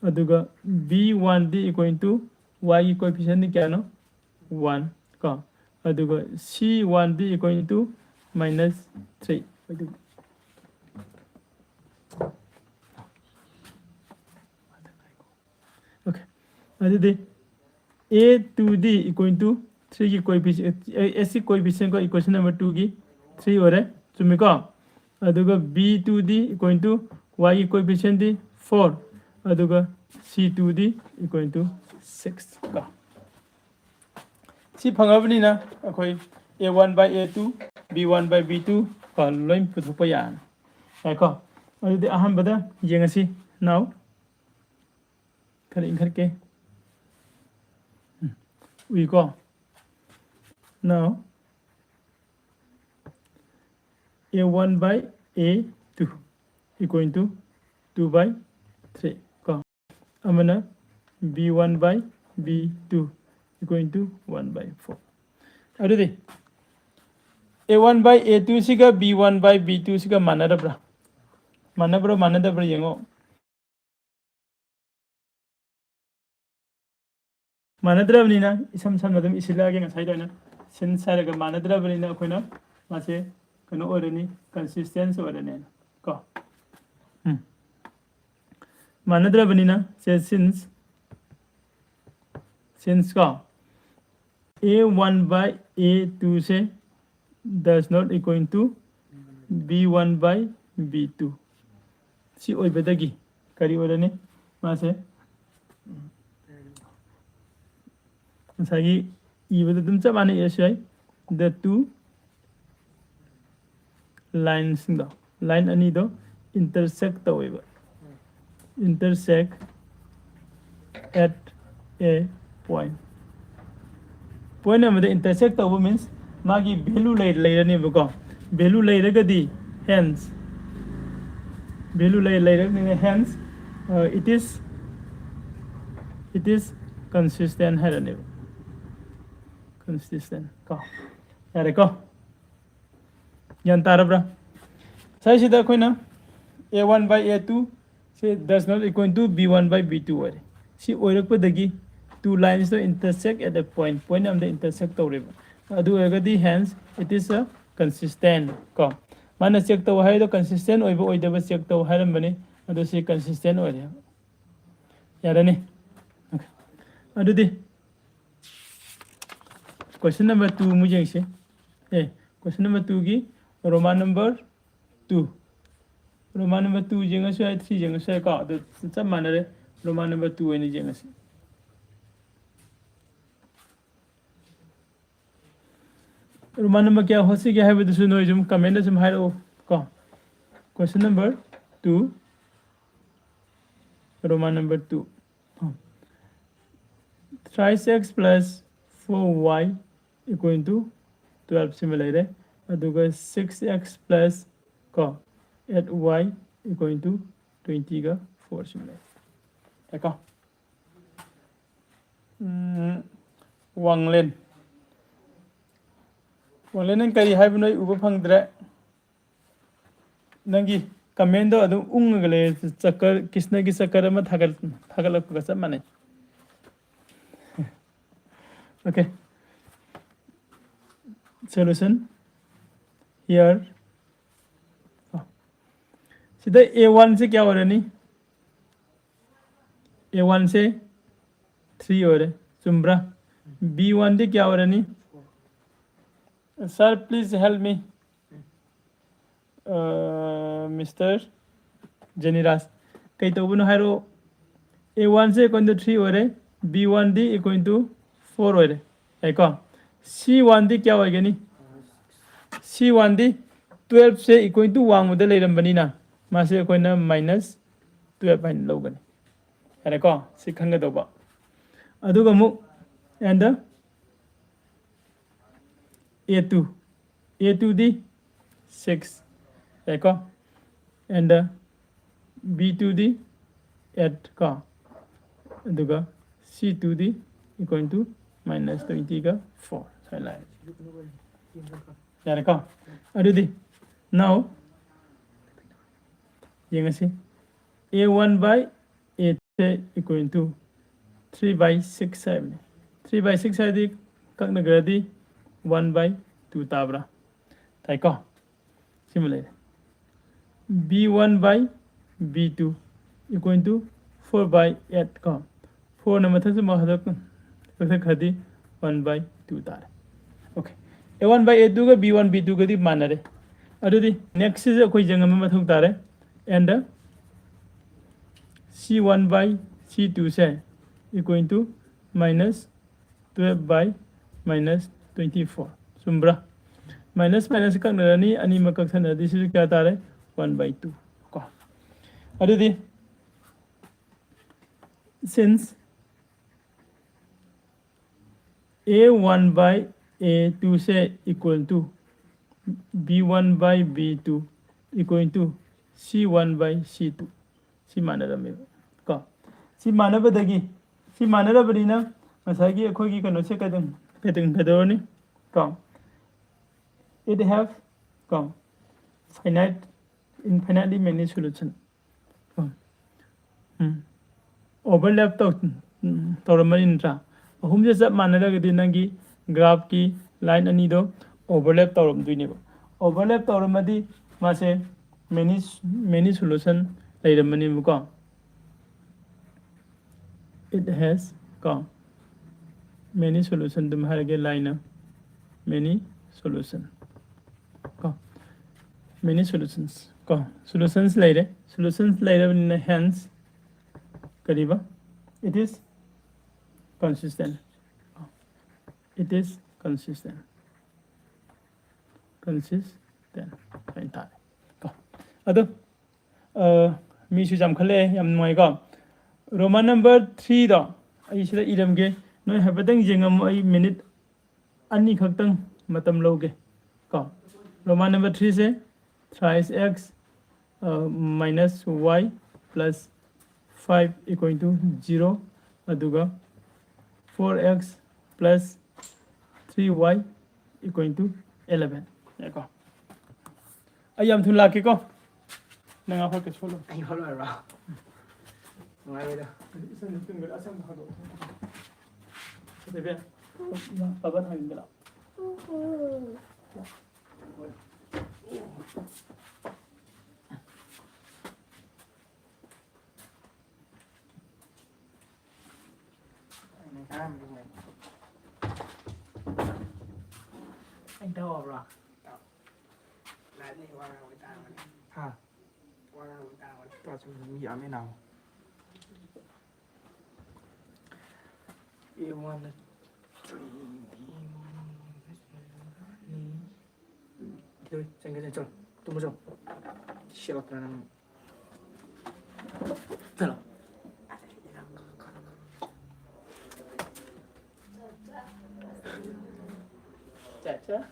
ꯑꯗꯨꯒ b one D equal to y ꯒꯤ coefficient ꯗꯤ ꯀꯌꯥꯅꯣ? One ꯀꯣ, ꯑꯗꯨꯒ c one D equal to minus three ꯑꯣꯏꯗꯣꯏꯕ꯫ Okay, ꯑꯗꯨꯗꯤ a two D equal to three ꯒꯤ coefficient, s ꯒꯤ coefficient ꯀꯣ, equation number two ꯒꯤ three ꯑꯣꯏꯔꯦ, ꯆꯨꯝꯃꯤꯀꯣ? ꯑꯗꯨꯒ b two D equal to y ꯒꯤ coefficient ꯗꯤ four, ꯑꯗꯨꯒ c two D equal to six ꯀꯣ꯫ ꯁꯤ ꯐꯪꯉꯕꯅꯤꯅ ꯑꯩꯈꯣꯏ a one by a two, b one by b two ꯀꯣ, ꯂꯣꯏ ꯄꯨꯊꯣꯛꯄ ꯌꯥꯔꯅꯤ꯫ ꯌꯥꯏꯀꯣ? ꯑꯗꯨꯗꯤ ꯑꯍꯥꯟꯕꯗ ꯌꯦꯡꯉꯁꯤ ꯅꯥꯎ꯫ ꯈꯔ ꯏꯟꯈꯠꯀꯦ꯫ ꯎꯝ, ꯎꯏꯀꯣ? Now, a one by a two equal to two by three ꯀꯣ꯫ ꯑꯃꯅ b one by b two equal to one by four꯫ ꯑꯗꯨꯗꯤ a one by a two ꯁꯤꯒ b one by b two ꯁꯤꯒ ꯃꯥꯟꯅꯔꯕ꯭ꯔꯥ? ꯃꯥꯟꯅꯕ꯭ꯔꯥ, ꯃꯥꯟꯅꯗꯕ꯭ꯔꯥ ꯌꯦꯡꯉꯣ꯫ ꯃꯥꯟꯅꯗ꯭ꯔꯕꯅꯤꯅ ꯏꯁꯝ ꯁꯝꯅ ꯑꯗꯨꯝ ꯏꯁꯤꯜꯂꯛꯑꯒꯦ꯫ ꯉꯁꯥꯏꯗ ꯑꯩꯅ since ꯍꯥꯏꯔꯒ ꯃꯥꯟꯅꯗ꯭ꯔꯕꯅꯤꯅ ꯑꯩꯈꯣꯏꯅ ꯃꯥꯁꯦ ꯀꯩꯅꯣ ꯑꯣꯏꯔꯅꯤ, ꯀꯟꯁꯤꯁꯇꯦꯟꯁ ꯑꯣꯏꯔꯅꯤ꯫ ꯀꯣ ꯎꯝ ꯃꯥꯟꯅꯗ꯭ꯔꯕꯅꯤꯅ ꯁꯦ since since ꯀꯣ a one by a two say does not equal to b one by b two ꯁꯤ ꯑꯣꯏꯕꯗꯒꯤ ꯀꯔꯤ ꯑꯣꯏꯔꯅꯤ? ꯃꯥꯁꯦ ꯉꯁꯥꯏꯒꯤ ꯏꯕꯗ ꯑꯗꯨꯝ ꯆꯞ ꯃꯥꯟꯅ ꯏꯔꯁꯨ ꯌꯥꯏ꯫ The two linesꯁꯤꯡꯗꯣ, line ꯑꯅꯤꯗꯣ intersect ꯇꯧꯋꯦꯕ, intersect at a point꯫ Point ꯑꯃꯗ intersect ꯇꯧꯕ means ꯃꯥꯒꯤ value ꯂꯩ ꯂꯩꯔꯅꯦꯕꯀꯣ꯫ Value ꯂꯩꯔꯒꯗꯤ hence value ꯂꯩ ꯂꯩꯔꯕꯅꯤꯅ hence uh, it is it is consistent ꯍꯥꯏꯔꯅꯦꯕ꯫ Consistent ꯀꯣ꯫ ꯌꯥꯔꯦꯀꯣ? ꯒ꯭ꯌꯥꯟ ꯇꯥꯔꯕ꯭ꯔꯥ? ꯉꯁꯥꯏꯁꯤꯗ ꯑꯩꯈꯣꯏꯅ a one by a two ꯁꯤ does not equal to b one by b two ꯑꯣꯏꯔꯦ꯫ ꯁꯤ ꯑꯣꯏꯔꯛꯄꯗꯒꯤ two linesꯇꯣ intersect at a point, point ꯑꯃꯗ intersect ꯇꯧꯔꯦꯕ꯫ ꯑꯗꯨ ꯑꯣꯏꯔꯒꯗꯤ hence it is a consistent ꯀꯣ꯫ ꯃꯥꯅ check ꯇꯧ ꯍꯥꯏꯔꯤꯗꯣ consistent ꯑꯣꯏꯕ ꯑꯣꯏꯗꯕ check ꯇꯧ ꯍꯥꯏꯔꯝꯕꯅꯤ꯫ ꯑꯗꯨ ꯁꯤ consistent ꯑꯣꯏꯔꯦ꯫ ꯌꯥꯔꯅꯤ? Okay꯫ ꯑꯗꯨꯗꯤ question number two ꯑꯃꯨꯛ ꯌꯦꯡꯁꯤ꯫ ꯑꯦ, question number twoꯒꯤ Roman number two꯫ Roman number two ꯌꯦꯡꯉꯁꯨ ꯌꯥꯏ, three ꯌꯦꯡꯉꯁꯨ ꯌꯥꯏꯀꯣ꯫ ꯑꯗꯨ ꯆꯞ ꯃꯥꯟꯅꯔꯦ꯫ Roman number two ꯑꯣꯏꯅ ꯌꯦꯡꯉꯁꯤ꯫ Roman number ꯀꯌꯥ ꯍꯣꯠꯁꯤꯒꯦ ꯍꯥꯏꯕꯗꯨꯁꯨ ꯅꯣꯏ ꯁꯨꯝ commentꯗ ꯁꯨꯝ ꯍꯥꯏꯔꯛꯎ ꯀꯣ꯫ Question number two, Roman number two꯫ Thrice x plus four y equal to twelve ꯁꯤꯃ ꯂꯩꯔꯦ꯫ ꯑꯗꯨꯒ six x plus ꯀꯣ eight y equal to twentyꯒ four ꯁꯤꯃ ꯂꯩꯔꯦ꯫ ꯌꯥꯏꯀꯣ? ꯎꯝ, ꯋꯥꯡꯂꯦꯟ꯫ ꯋꯥꯡꯂꯦꯟ, ꯅꯪ ꯀꯔꯤ ꯍꯥꯏꯕꯅꯣ ꯑꯩ ꯎꯕ ꯐꯪꯗ꯭ꯔꯦ꯫ ꯅꯪꯒꯤ commentꯗꯣ ꯑꯗꯨꯝ ꯎꯪꯉꯒ ꯂꯩꯔꯦ꯫ ꯆꯀꯔ, ꯀ꯭ꯔꯤꯁꯅꯒꯤ ꯆꯀꯔ ꯑꯃ ꯊꯥꯒꯠ-, ꯊꯥꯒꯠꯂꯛꯄꯒ ꯆꯞ ꯃꯥꯟꯅꯩ꯫ Okay꯫ Solution꯫ here. ꯁꯤꯗ ꯑꯦ ꯋꯥꯟꯁꯦ ꯀꯌꯥ ꯑꯣꯏꯔꯅꯤ? ꯑꯦ ꯋꯥꯟꯁꯦ ꯊ꯭ꯔꯤ ꯑꯣꯏꯔꯦ, ꯆꯨꯝꯕ꯭ꯔꯥ? ꯕꯤ ꯋꯥꯟꯗꯤ ꯀꯌꯥ ꯑꯣꯏꯔꯅꯤ? Sir, please help me. Mister Jeniraj, ꯀꯩ ꯇꯧꯕꯅꯣ ꯍꯥꯏꯔꯛꯑꯣ꯫ ꯑꯦ ꯋꯥꯟꯁꯦ equal to three ꯑꯣꯏꯔꯦ, ꯕꯤ ꯋꯥꯟꯗꯤ equal to four ꯑꯣꯏꯔꯦ, ꯌꯥꯏꯀꯣ? ꯁꯤ ꯋꯥꯟꯗꯤ ꯀꯌꯥ ꯑꯣꯏꯒꯅꯤ? ꯁꯤ ꯋꯥꯟꯗꯤ ꯇꯨꯌꯦꯜꯞꯁꯦ equal to ꯋꯥꯡꯃꯗ ꯂꯩꯔꯝꯕꯅꯤꯅ ꯃꯥꯁꯦ ꯑꯩꯈꯣꯏꯅ ꯃꯥꯏꯅꯁ ꯇꯨꯌꯦꯜꯞ ꯍꯥꯏꯅ ꯂꯧꯒꯅꯤ, ꯌꯥꯔꯦꯀꯣ? ꯁꯤ ꯈꯪꯒꯗꯧꯕ꯫ ꯑꯗꯨꯒ ꯑꯃꯨꯛ and the A two, A two D six, ꯌꯥꯏꯀꯣ? And the B two D eight ꯀꯣ, ꯑꯗꯨꯒ C two D equal to minus twenty ꯒ four ꯁꯨꯃꯥꯏꯅ ꯂꯥꯛꯑꯦ, ꯌꯥꯔꯦꯀꯣ? ꯑꯗꯨꯗꯤ now ꯌꯦꯡꯉꯁꯤ꯫ A one by A two equal to three by six ꯍꯥꯏꯕꯅꯤ꯫ Three by six ꯍꯥꯏꯗꯤ ꯀꯛꯅꯈ꯭ꯔꯗꯤ one by two ꯇꯥꯕ꯭ꯔꯥ? ꯇꯥꯏꯀꯣ? ꯁꯤꯃ ꯂꯩꯔꯦ꯫ B one by B two equal to four by eight ꯀꯣ꯫ Fourꯅ ꯃꯊꯛꯁꯨ ꯃꯊꯛ ꯀꯛꯊꯠꯈ꯭ꯔꯗꯤ one by two ꯇꯥꯔꯦ꯫ Okay, A one by A two ꯒ B one B two ꯒꯗꯤ ꯃꯥꯟꯅꯔꯦ꯫ ꯑꯗꯨꯗꯤ next ꯁꯤꯁꯨ ꯑꯩꯈꯣꯏ ꯌꯦꯡꯕ ꯃꯊꯧ ꯇꯥꯔꯦ꯫ And C one by C two say equal to minus twelve by minus twenty four, ꯆꯨꯝꯕ꯭ꯔꯥ? Minus minus ꯀꯛꯅꯔꯅꯤ, ꯑꯅꯤꯃꯛ ꯀꯛꯊꯠꯅꯔꯗꯤ ꯁꯤꯁꯨ ꯀꯌꯥ ꯇꯥꯔꯦ? One by two ꯀꯣ꯫ ꯑꯗꯨꯗꯤ since A one by A two say equal to B one by B two equal to C one by C two, ꯁꯤ ꯃꯥꯟꯅꯔꯝꯃꯦꯕ ꯀꯣ꯫ ꯁꯤ ꯃꯥꯟꯅꯕꯗꯒꯤ, ꯁꯤ ꯃꯥꯟꯅꯔꯕꯅꯤꯅ ꯉꯁꯥꯏꯒꯤ ꯑꯩꯈꯣꯏꯒꯤ ꯀꯩꯅꯣꯁꯦ ꯀꯩꯗꯧ-, ꯀꯩꯗꯧ-, ꯀꯩꯗꯧꯔꯅꯤ ꯀꯣ? It have ꯀꯣ, finite, infinitely many solution꯫ ꯎꯝ꯫ Overlap ꯇꯧ-, ꯎꯝ, ꯇꯧꯔꯝꯃꯅꯤ ꯅꯠꯇ꯭ꯔꯥ? ꯑꯍꯨꯝꯁꯦ ꯆꯞ ꯃꯥꯟꯅꯔꯒꯗꯤ ꯅꯪꯒꯤ graphꯀꯤ line ꯑꯅꯤꯗꯣ overlap ꯇꯧꯔꯝꯗꯣꯏꯅꯦꯕ꯫ overlap ꯇꯧꯔꯝꯃꯗꯤ ꯃꯥꯁꯦ many many solution ꯂꯩꯔꯝꯃꯅꯦꯕꯀꯣ꯫ It has ꯀꯣ many solution ꯑꯗꯨꯝ ꯍꯥꯏꯔꯒꯦ line ꯅ many solution ꯀꯣ many solutions ꯀꯣ solutions ꯂꯩꯔꯦ solutions ꯂꯩꯔꯕꯅꯤꯅ hence ꯀꯔꯤꯕ it is consistent it is consistent consistent ꯍꯥꯏꯅ ꯇꯥꯔꯦ ꯀꯣ ꯑꯗꯣ ꯃꯤꯁꯨ ꯌꯥꯝꯈꯠꯂꯛꯑꯦ ꯌꯥꯝ ꯅꯨꯡꯉꯥꯏꯀꯣ Roman number three ꯗꯣ ꯑꯩ ꯁꯤꯗ ꯏꯔꯝꯒꯦ ꯅꯣꯏ ꯍꯥꯏꯐꯦꯠꯇꯪ ꯌꯦꯡꯉꯝꯃꯣ ꯑꯩ minute ꯑꯅꯤꯈꯛꯇꯪ ꯃꯇꯝ ꯂꯧꯒꯦ ꯀꯣ Roman number three say thrice x minus y plus five equal to zero ꯑꯗꯨꯒ four x plus three y equal to eleven ꯀꯣ ꯑꯩ ꯌꯥꯝ ꯊꯨꯅ ꯂꯥꯛꯀꯦꯀꯣ ꯅꯪ ꯑꯩꯈꯣꯏ ꯀꯩꯁꯨ ꯈꯜꯂꯨ ꯑꯩ ꯍꯣꯠꯂꯣꯏꯔꯣ ꯅꯨꯡꯉꯥꯏꯔꯣꯏꯗ ꯏꯁꯪꯗ ꯇꯨꯝꯕꯗ ꯑꯁꯪꯕ ꯍꯥꯗꯣꯛꯑꯣ ꯕꯦꯕꯦ ꯕꯕꯥ ꯊꯥꯡꯖꯤꯟꯒꯦ ꯂꯥꯛꯑꯣ ꯑꯩ ꯇꯧꯔꯕ꯭ꯔꯣ? ꯍꯥ? ꯃꯤ ꯌꯥꯝꯃꯦ ꯅꯥꯕ꯫ A one, three, B one, ꯆꯪꯒꯦ, ꯆꯪꯒꯦ, ꯆꯠꯂꯣ꯫ ꯇꯨꯝꯕ ꯆꯪꯉꯣ꯫ ꯁꯦꯠꯂꯛꯇꯅ ꯅꯪ꯫ ꯆꯠꯂꯣ꯫ ꯆꯠ, ꯆꯠ꯫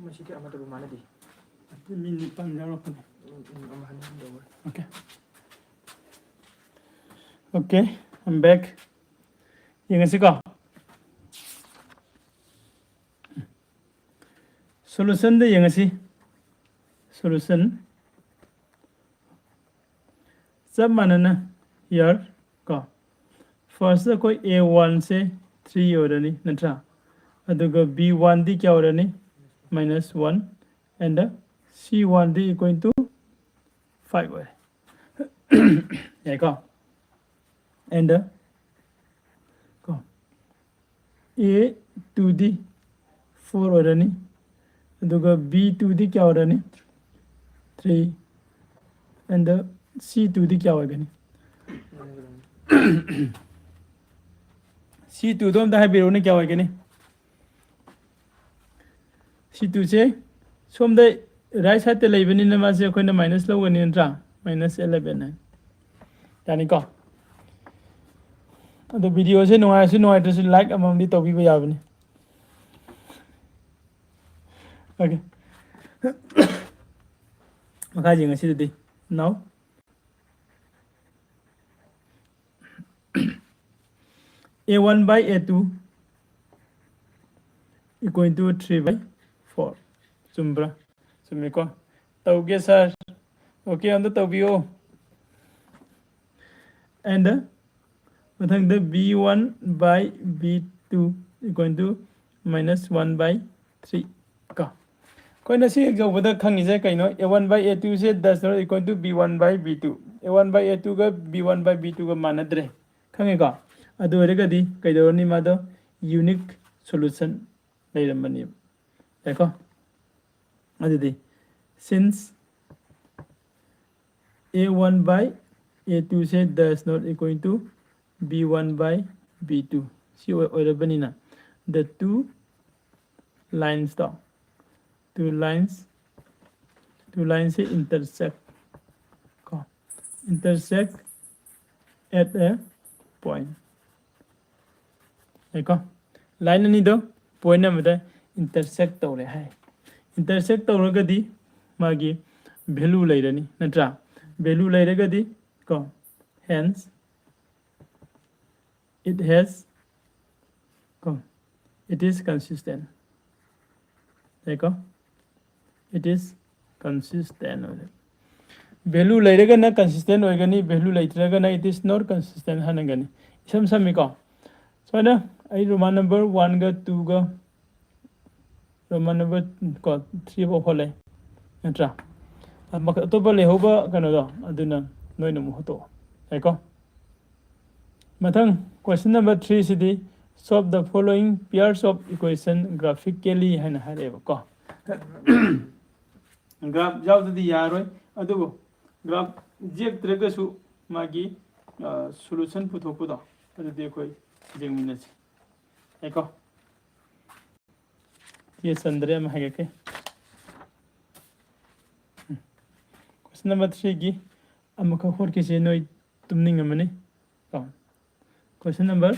ꯃꯁꯤꯗꯤ ꯑꯃꯠꯇꯕꯨ ꯃꯥꯟꯅꯗꯦ꯫ ꯃꯤ ꯅꯤꯄꯥꯟ ꯌꯥꯎꯔꯛꯄꯅꯦ꯫ ꯎꯝ, ꯎꯝ, ꯑꯃ ꯍꯟꯍꯟꯗꯧꯕ꯫ Okay. Okay, I'm back. ꯌꯦꯡꯉꯁꯤꯀꯣ꯫ Solutionꯗ ꯌꯦꯡꯉꯁꯤ꯫ Solution ꯆꯞ ꯃꯥꯟꯅꯅ here ꯀꯣ, first ꯑꯩꯈꯣꯏ A one ꯁꯦ three ꯑꯣꯏꯔꯅꯤ ꯅꯠꯇ꯭ꯔꯥ? ꯑꯗꯨꯒ B one ꯗꯤ ꯀꯌꯥ ꯑꯣꯏꯔꯅꯤ? Minus one, and C one D equal to five ꯑꯣꯏꯔꯦ꯫ ꯌꯥꯏꯀꯣ? And ꯀꯣ, A two ꯗꯤ four ꯑꯣꯏꯔꯅꯤ, ꯑꯗꯨꯒ B two ꯗꯤ ꯀꯌꯥ ꯑꯣꯏꯔꯅꯤ? Three, and C two ꯗꯤ ꯀꯌꯥ ꯑꯣꯏꯒꯅꯤ? C two ꯗꯣ ꯑꯝꯇ ꯍꯥꯏꯕꯤꯔꯛꯎꯅꯦ, ꯀꯌꯥ ꯑꯣꯏꯒꯅꯤ? C two ꯁꯦ ꯁꯣꯝꯗ right sideꯇ ꯂꯩꯕꯅꯤꯅ ꯃꯥꯁꯦ ꯑꯩꯈꯣꯏꯅ minus ꯂꯧꯒꯅꯤ ꯅꯠꯇ꯭ꯔꯥ? Minus eleven ꯍꯥꯏ꯫ ꯌꯥꯅꯤꯀꯣ? ꯑꯗꯣ videoꯁꯦ ꯅꯨꯡꯉꯥꯏꯔꯁꯨ ꯅꯨꯡꯉꯥꯏꯇ꯭ꯔꯁꯨ like ꯑꯃꯃꯝꯗꯤ ꯇꯧꯕꯤꯕ ꯌꯥꯕꯅꯤ꯫ Okay. ꯃꯈꯥ ꯌꯦꯡꯉꯁꯤ ꯑꯗꯨꯗꯤ꯫ Now A one by A two equal to three by four. ꯆꯨꯝꯕ꯭ꯔꯥ? ꯆꯨꯝꯃꯤꯀꯣ? ꯇꯧꯒꯦ sir. Okay, ꯑꯝꯇ ꯇꯧꯕꯤꯌꯣ꯫ And ꯃꯊꯪꯗ B one by B two equal to minus one by three ꯀꯣ꯫ ꯑꯩꯈꯣꯏꯅ ꯁꯤ ꯌꯧꯕꯗ ꯈꯪꯉꯤꯁꯦ ꯀꯩꯅꯣ? A one by A two say does not equal to B one by B two꯫ A one by A two ꯒ B one by B two ꯒ ꯃꯥꯟꯅꯗ꯭ꯔꯦ꯫ ꯈꯪꯉꯦꯀꯣ? ꯑꯗꯨ ꯑꯣꯏꯔꯒꯗꯤ ꯀꯩꯗꯧꯔꯅꯤ? ꯃꯥꯗꯣ unique solution ꯂꯩꯔꯝꯕꯅꯦꯕ꯫ ꯌꯥꯏꯀꯣ? ꯑꯗꯨꯗꯤ since A one by A two say does not equal to B one by B two꯫ ꯁꯤ ꯑꯣꯏ-, ꯑꯣꯏꯔꯕꯅꯤꯅ the two lines to, two lines, two lines say intersect ꯀꯣ, intersect at a point꯫ ꯌꯥꯏꯀꯣ? Line ꯑꯅꯤꯗꯣ point ꯑꯃꯗ intersect ꯇꯧꯔꯦ ꯍꯥꯏ꯫ intersect ꯇꯧꯔꯒꯗꯤ ꯃꯥꯒꯤ value ꯂꯩꯔꯅꯤ, ꯅꯠꯇ꯭ꯔꯥ? Value ꯂꯩꯔꯒꯗꯤ ꯀꯣ, hence it has ꯀꯣ, it is consistent ꯍꯥꯏꯀꯣ, it is consistent ꯑꯣꯏꯔꯦ꯫ Value ꯂꯩꯔꯒꯅ consistent ꯑꯣꯏꯒꯅꯤ, value ꯂꯩꯇ꯭ꯔꯒꯅ it is not consistent ꯍꯥꯏꯅꯒꯅꯤ꯫ ꯏꯁꯝ ꯁꯝꯃꯤꯀꯣ꯫ ꯁꯨꯃꯥꯏꯅ ꯑꯩ Roman number one ꯒ two ꯒ, Roman number ꯀꯣ, three ꯐꯥꯎ ꯍꯣꯠꯂꯦ, ꯅꯠꯇ꯭ꯔꯥ? ꯑ, ꯃꯈ-, ꯑꯇꯣꯞꯄ ꯂꯩꯍꯧꯕ ꯀꯩꯅꯣꯗꯣ ꯑꯗꯨꯅ ꯅꯣꯏꯅ ꯑꯃꯨꯛ ꯍꯣꯠꯇꯣꯛꯑꯣ ꯌꯥꯏꯀꯣ꯫ ꯃꯊꯪ question number three CD solve the following pairs of equation graphically ꯍꯥꯏꯅ ꯍꯥꯏꯔꯛꯑꯦꯕꯀꯣ꯫ Graph ꯌꯥꯎꯗꯗꯤ ꯌꯥꯔꯣꯏ, ꯑꯗꯨꯕꯨ graph ꯌꯦꯛꯇ꯭ꯔꯒꯁꯨ ꯃꯥꯒꯤ, ꯑ, solution ꯄꯨꯊꯣꯛꯄꯗꯣ ꯑꯗꯨꯗꯤ ꯑꯩꯈꯣꯏ ꯌꯦꯡꯃꯤꯟꯅꯁꯤ ꯌꯥꯏꯀꯣ꯫ ꯌꯦ ꯆꯟꯗ꯭ꯔꯦ ꯑꯃ ꯍꯥꯏꯒꯠꯀꯦ꯫ Question number three ꯒꯤ ꯑꯃꯈꯛ ꯍꯣꯠꯈꯤꯁꯦ, ꯅꯣꯏ ꯇꯨꯝꯅꯤꯡꯉꯝꯃꯅꯤ꯫ ꯀꯣ꯫ Question number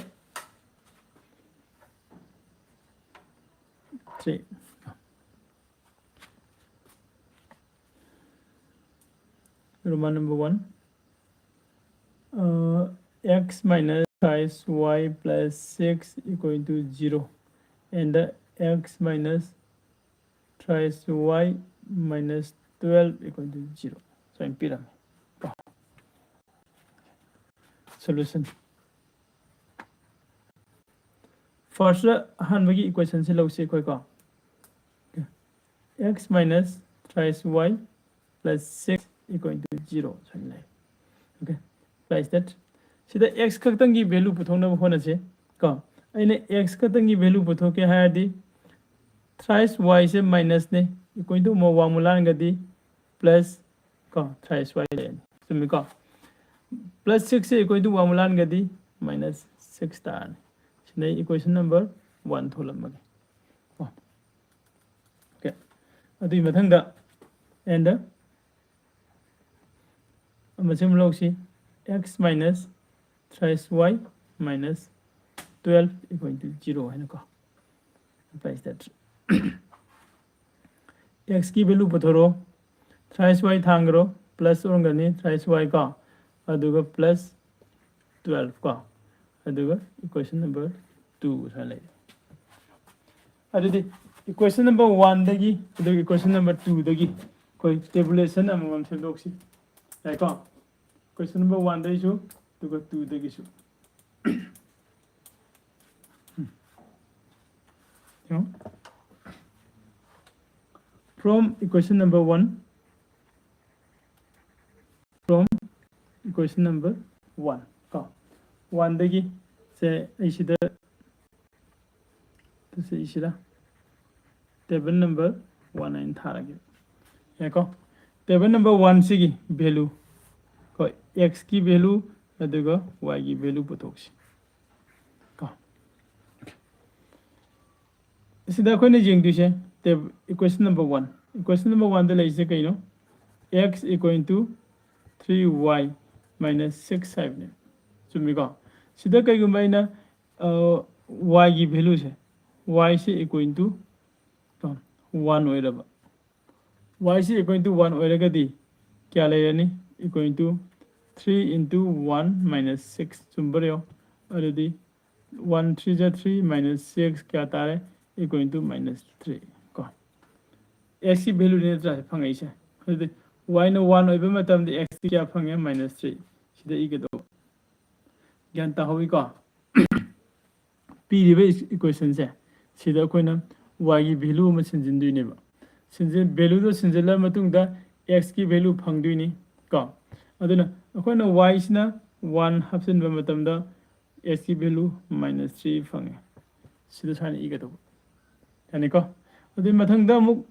three. Roman number one. Uh, x minus thrice y plus six equal to zero, and the x minus thrice y minus twelve equal to zero. ꯁꯨꯃꯥꯏꯅ ꯄꯤꯔꯝꯃꯦ꯫ Solution. First ꯑꯍꯥꯟꯕꯒꯤ equation ꯁꯦ ꯂꯧꯁꯤ ꯑꯩꯈꯣꯏ ꯀꯣ꯫ X minus thrice y plus six equal to zero ꯁꯨꯃꯥꯏꯅ ꯂꯩ꯫ Okay, applies that. ꯁꯤꯗ x ꯈꯛꯇꯪꯒꯤ value ꯄꯨꯊꯣꯛꯅꯕ ꯍꯣꯠꯅꯁꯦ ꯀꯣ꯫ ꯑꯩꯅ x ꯈꯛꯇꯪꯒꯤ value ꯄꯨꯊꯣꯛꯀꯦ ꯍꯥꯏꯔꯗꯤ thrice y ꯁꯦ minus ꯅꯦ, equal to ꯑꯃ ꯋꯥꯡꯃ ꯂꯥꯟꯒꯗꯤ plus ꯀꯣ, thrice y ꯂꯩꯔꯅꯤ꯫ ꯆꯨꯝꯃꯤꯀꯣ? Plus six say equal to ꯋꯥꯡꯃ ꯂꯥꯟꯒꯗꯤ minus six ꯇꯥꯔꯅꯤ꯫ ꯁꯤꯅ equation number one ꯊꯣꯛꯂꯝꯃꯒꯦ꯫ ꯀꯣ꯫ Okay. ꯑꯗꯨꯒꯤ ꯃꯊꯪꯗ and ꯃꯁꯤ ꯑꯃꯨꯛ ꯂꯧꯁꯤ, x minus thrice y minus twelve equal to zero ꯍꯥꯏꯅꯀꯣ꯫ Applies that. ꯑꯦꯛꯁꯀꯤ ꯚꯦꯂꯨ ꯄꯨꯊꯣꯔꯛꯑꯣ꯫ ꯊ꯭ꯔꯥꯏꯁ ꯋꯥꯏ ꯊꯥꯡꯈ꯭ꯔꯣ, ꯄ꯭ꯂꯁ ꯑꯣꯏꯔꯝꯒꯅꯤ ꯊ꯭ꯔꯥꯏꯁ ꯋꯥꯏ ꯀꯣ, ꯑꯗꯨꯒ ꯄ꯭ꯂꯁ ꯇꯨꯋꯦꯜꯐ ꯀꯣ, ꯑꯗꯨꯒ ꯏꯀ꯭ꯋꯦꯁꯟ ꯅꯝꯕꯔ ꯇꯨ ꯁꯨꯃꯥꯏꯅ ꯂꯩꯔꯦ꯫ ꯑꯗꯨꯗꯤ ꯏꯀ꯭ꯋꯦꯁꯟ ꯅꯝꯕꯔ ꯋꯥꯟꯗꯒꯤ ꯑꯗꯨꯒ ꯏꯀ꯭ꯋꯦꯁꯟ ꯅꯝꯕꯔ ꯇꯨꯗꯒꯤ ꯑꯩꯈꯣꯏ ꯇꯦꯕꯨꯂꯦꯁꯟ ꯑꯃꯃꯝ ꯁꯦꯝꯗꯣꯛꯁꯤ꯫ ꯌꯥꯏꯀꯣ? ꯏꯀ꯭ꯋꯦꯁꯟ ꯅꯝꯕꯔ ꯋꯥꯟꯗꯒꯤꯁꯨ ꯑꯗꯨꯒ ꯇꯨꯗꯒꯤꯁꯨ꯫ ꯌꯦꯡꯉꯣ꯫ From equation number one, from equation number one ꯀꯣ, ꯋꯥꯟꯗꯒꯤ ꯁꯦ ꯑꯩ ꯁꯤꯗ ꯁꯤ ꯁꯤꯗ ꯇꯦꯕꯜ ꯅꯝꯕꯔ ꯋꯥꯟ ꯍꯥꯏꯅ ꯊꯥꯔꯒꯦ꯫ ꯌꯥꯏꯀꯣ? ꯇꯦꯕꯜ ꯅꯝꯕꯔ ꯋꯥꯟꯁꯤꯒꯤ ꯚꯦꯂꯨ ꯀꯣ, ꯑꯦꯛꯁꯀꯤ ꯚꯦꯂꯨ ꯑꯗꯨꯒ ꯋꯥꯏꯒꯤ ꯚꯦꯂꯨ ꯄꯨꯊꯣꯛꯁꯤ ꯀꯣ꯫ ꯁꯤꯗ ꯑꯩꯈꯣꯏꯅ ꯌꯦꯡꯗꯣꯏꯁꯦ equation number one. Equation number ꯋꯥꯟꯗ ꯂꯩꯔꯤꯁꯦ ꯀꯩꯅꯣ? X equal to three y minus six ꯍꯥꯏꯕꯅꯦ꯫ ꯆꯨꯝꯃꯤꯀꯣ? ꯁꯤꯗ ꯀꯩꯒꯨꯝꯕ ꯑꯩꯅ ꯋꯥꯏꯒꯤ ꯚꯦꯂꯨꯁꯦ, ꯋꯥꯏꯁꯦ equal to ꯋꯥꯟ ꯑꯣꯏꯔꯕ, ꯋꯥꯏꯁꯦ equal to ꯋꯥꯟ ꯑꯣꯏꯔꯒꯗꯤ ꯀꯌꯥ ꯂꯩꯔꯅꯤ? Equal to three into one minus six꯫ ꯆꯨꯝꯕ꯭ꯔꯥ ꯌꯦꯡꯉꯣ꯫ ꯑꯗꯨꯗꯤ ꯋꯥꯟ ꯊ꯭ꯔꯤ ꯖꯥ ꯊ꯭ꯔꯤ, ꯃꯥꯏꯅꯁ ꯁꯤꯛꯁ ꯀꯌꯥ ꯇꯥꯔꯦ? Equal to ꯃꯥꯏꯅꯁ ꯊ꯭ꯔꯤ ꯀꯣ꯫ ꯑꯦꯛꯁꯀꯤ ꯚꯦꯂꯨꯅꯤ ꯅꯠꯇ꯭ꯔꯥ ꯐꯪꯉꯛꯏꯁꯦ? ꯑꯗꯨꯗꯤ ꯋꯥꯏꯅ ꯋꯥꯟ ꯑꯣꯏꯕ ꯃꯇꯝꯗ ꯑꯦꯛꯁꯇꯤ ꯀꯌꯥ ꯐꯪꯉꯦ? Minus three. ꯁꯤꯗ ꯏꯒꯗꯧꯕ꯫ ꯒ꯭ꯌꯥꯟ ꯇꯥꯍꯧꯋꯤꯀꯣ? ꯄꯤꯔꯤꯕ ꯏꯀ꯭ꯋꯦꯁꯟꯁꯦ ꯁꯤꯗ ꯑꯩꯈꯣꯏꯅ ꯋꯥꯏꯒꯤ ꯚꯦꯂꯨ ꯑꯃ ꯁꯤꯟꯖꯤꯟꯗꯣꯏꯅꯦꯕ꯫ ꯁꯤꯟꯖꯤꯟ ꯚꯦꯂꯨꯗꯣ ꯁꯤꯟꯖꯤꯜꯂ ꯃꯇꯨꯡꯗ ꯑꯦꯛꯁꯀꯤ ꯚꯦꯂꯨ ꯐꯪꯗꯣꯏꯅꯤ ꯀꯣ꯫ ꯑꯗꯨꯅ ꯑꯩꯈꯣꯏꯅ ꯋꯥꯏꯁꯤꯅ ꯋꯥꯟ ꯍꯥꯞꯆꯤꯟꯕ ꯃꯇꯝꯗ ꯑꯦꯛꯁꯀꯤ ꯚꯦꯂꯨ ꯃꯥꯏꯅꯁ ꯊ꯭ꯔꯤ ꯐꯪꯉꯦ꯫ ꯁꯤꯗ ꯁꯨꯃꯥꯏꯅ ꯏꯒꯗꯧꯕ꯫ ꯌꯥꯅꯤꯀꯣ? ꯑꯗꯨꯒꯤ ꯃꯊꯪꯗ ꯑꯃꯨꯛ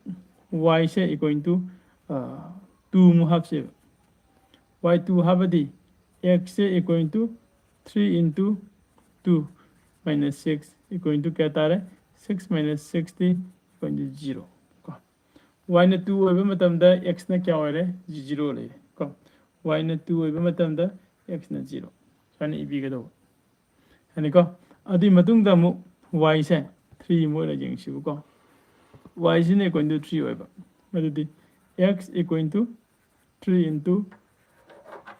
ꯋꯥꯏꯁꯦ equal to ꯇꯨ ꯑꯃꯨꯛ ꯍꯥꯞꯁꯦꯕ꯫ ꯋꯥꯏ ꯇꯨ ꯍꯥꯞꯄꯗꯤ ꯑꯦꯛꯁꯁꯦ equal to three into two minus six equal to ꯀꯌꯥ ꯇꯥꯔꯦ? Six minus sixty equal to zero ꯀꯣ꯫ ꯋꯥꯏꯅ ꯇꯨ ꯑꯣꯏꯕ ꯃꯇꯝꯗ ꯑꯦꯛꯁꯅ ꯀꯌꯥ ꯑꯣꯏꯔꯦ? ꯖꯤꯔꯣ ꯂꯩꯔꯦ ꯀꯣ꯫ ꯋꯥꯏꯅ ꯇꯨ ꯑꯣꯏꯕ ꯃꯇꯝꯗ ꯑꯦꯛꯁꯅ ꯖꯤꯔꯣ꯫ ꯁꯨꯃꯥꯏꯅ ꯏꯕꯤꯒꯗꯧꯕ꯫ ꯌꯥꯅꯤꯀꯣ? ꯑꯗꯨꯒꯤ ꯃꯇꯨꯡꯗ ꯑꯃꯨꯛ ꯋꯥꯏꯁꯦ ꯊ꯭ꯔꯤ ꯑꯃ ꯑꯣꯏꯔ ꯌꯦꯡꯁꯤꯕꯀꯣ꯫ ꯋꯥꯏꯁꯤꯅ equal to three ꯑꯣꯏꯕ꯫ ꯑꯗꯨꯗꯤ x equal to three into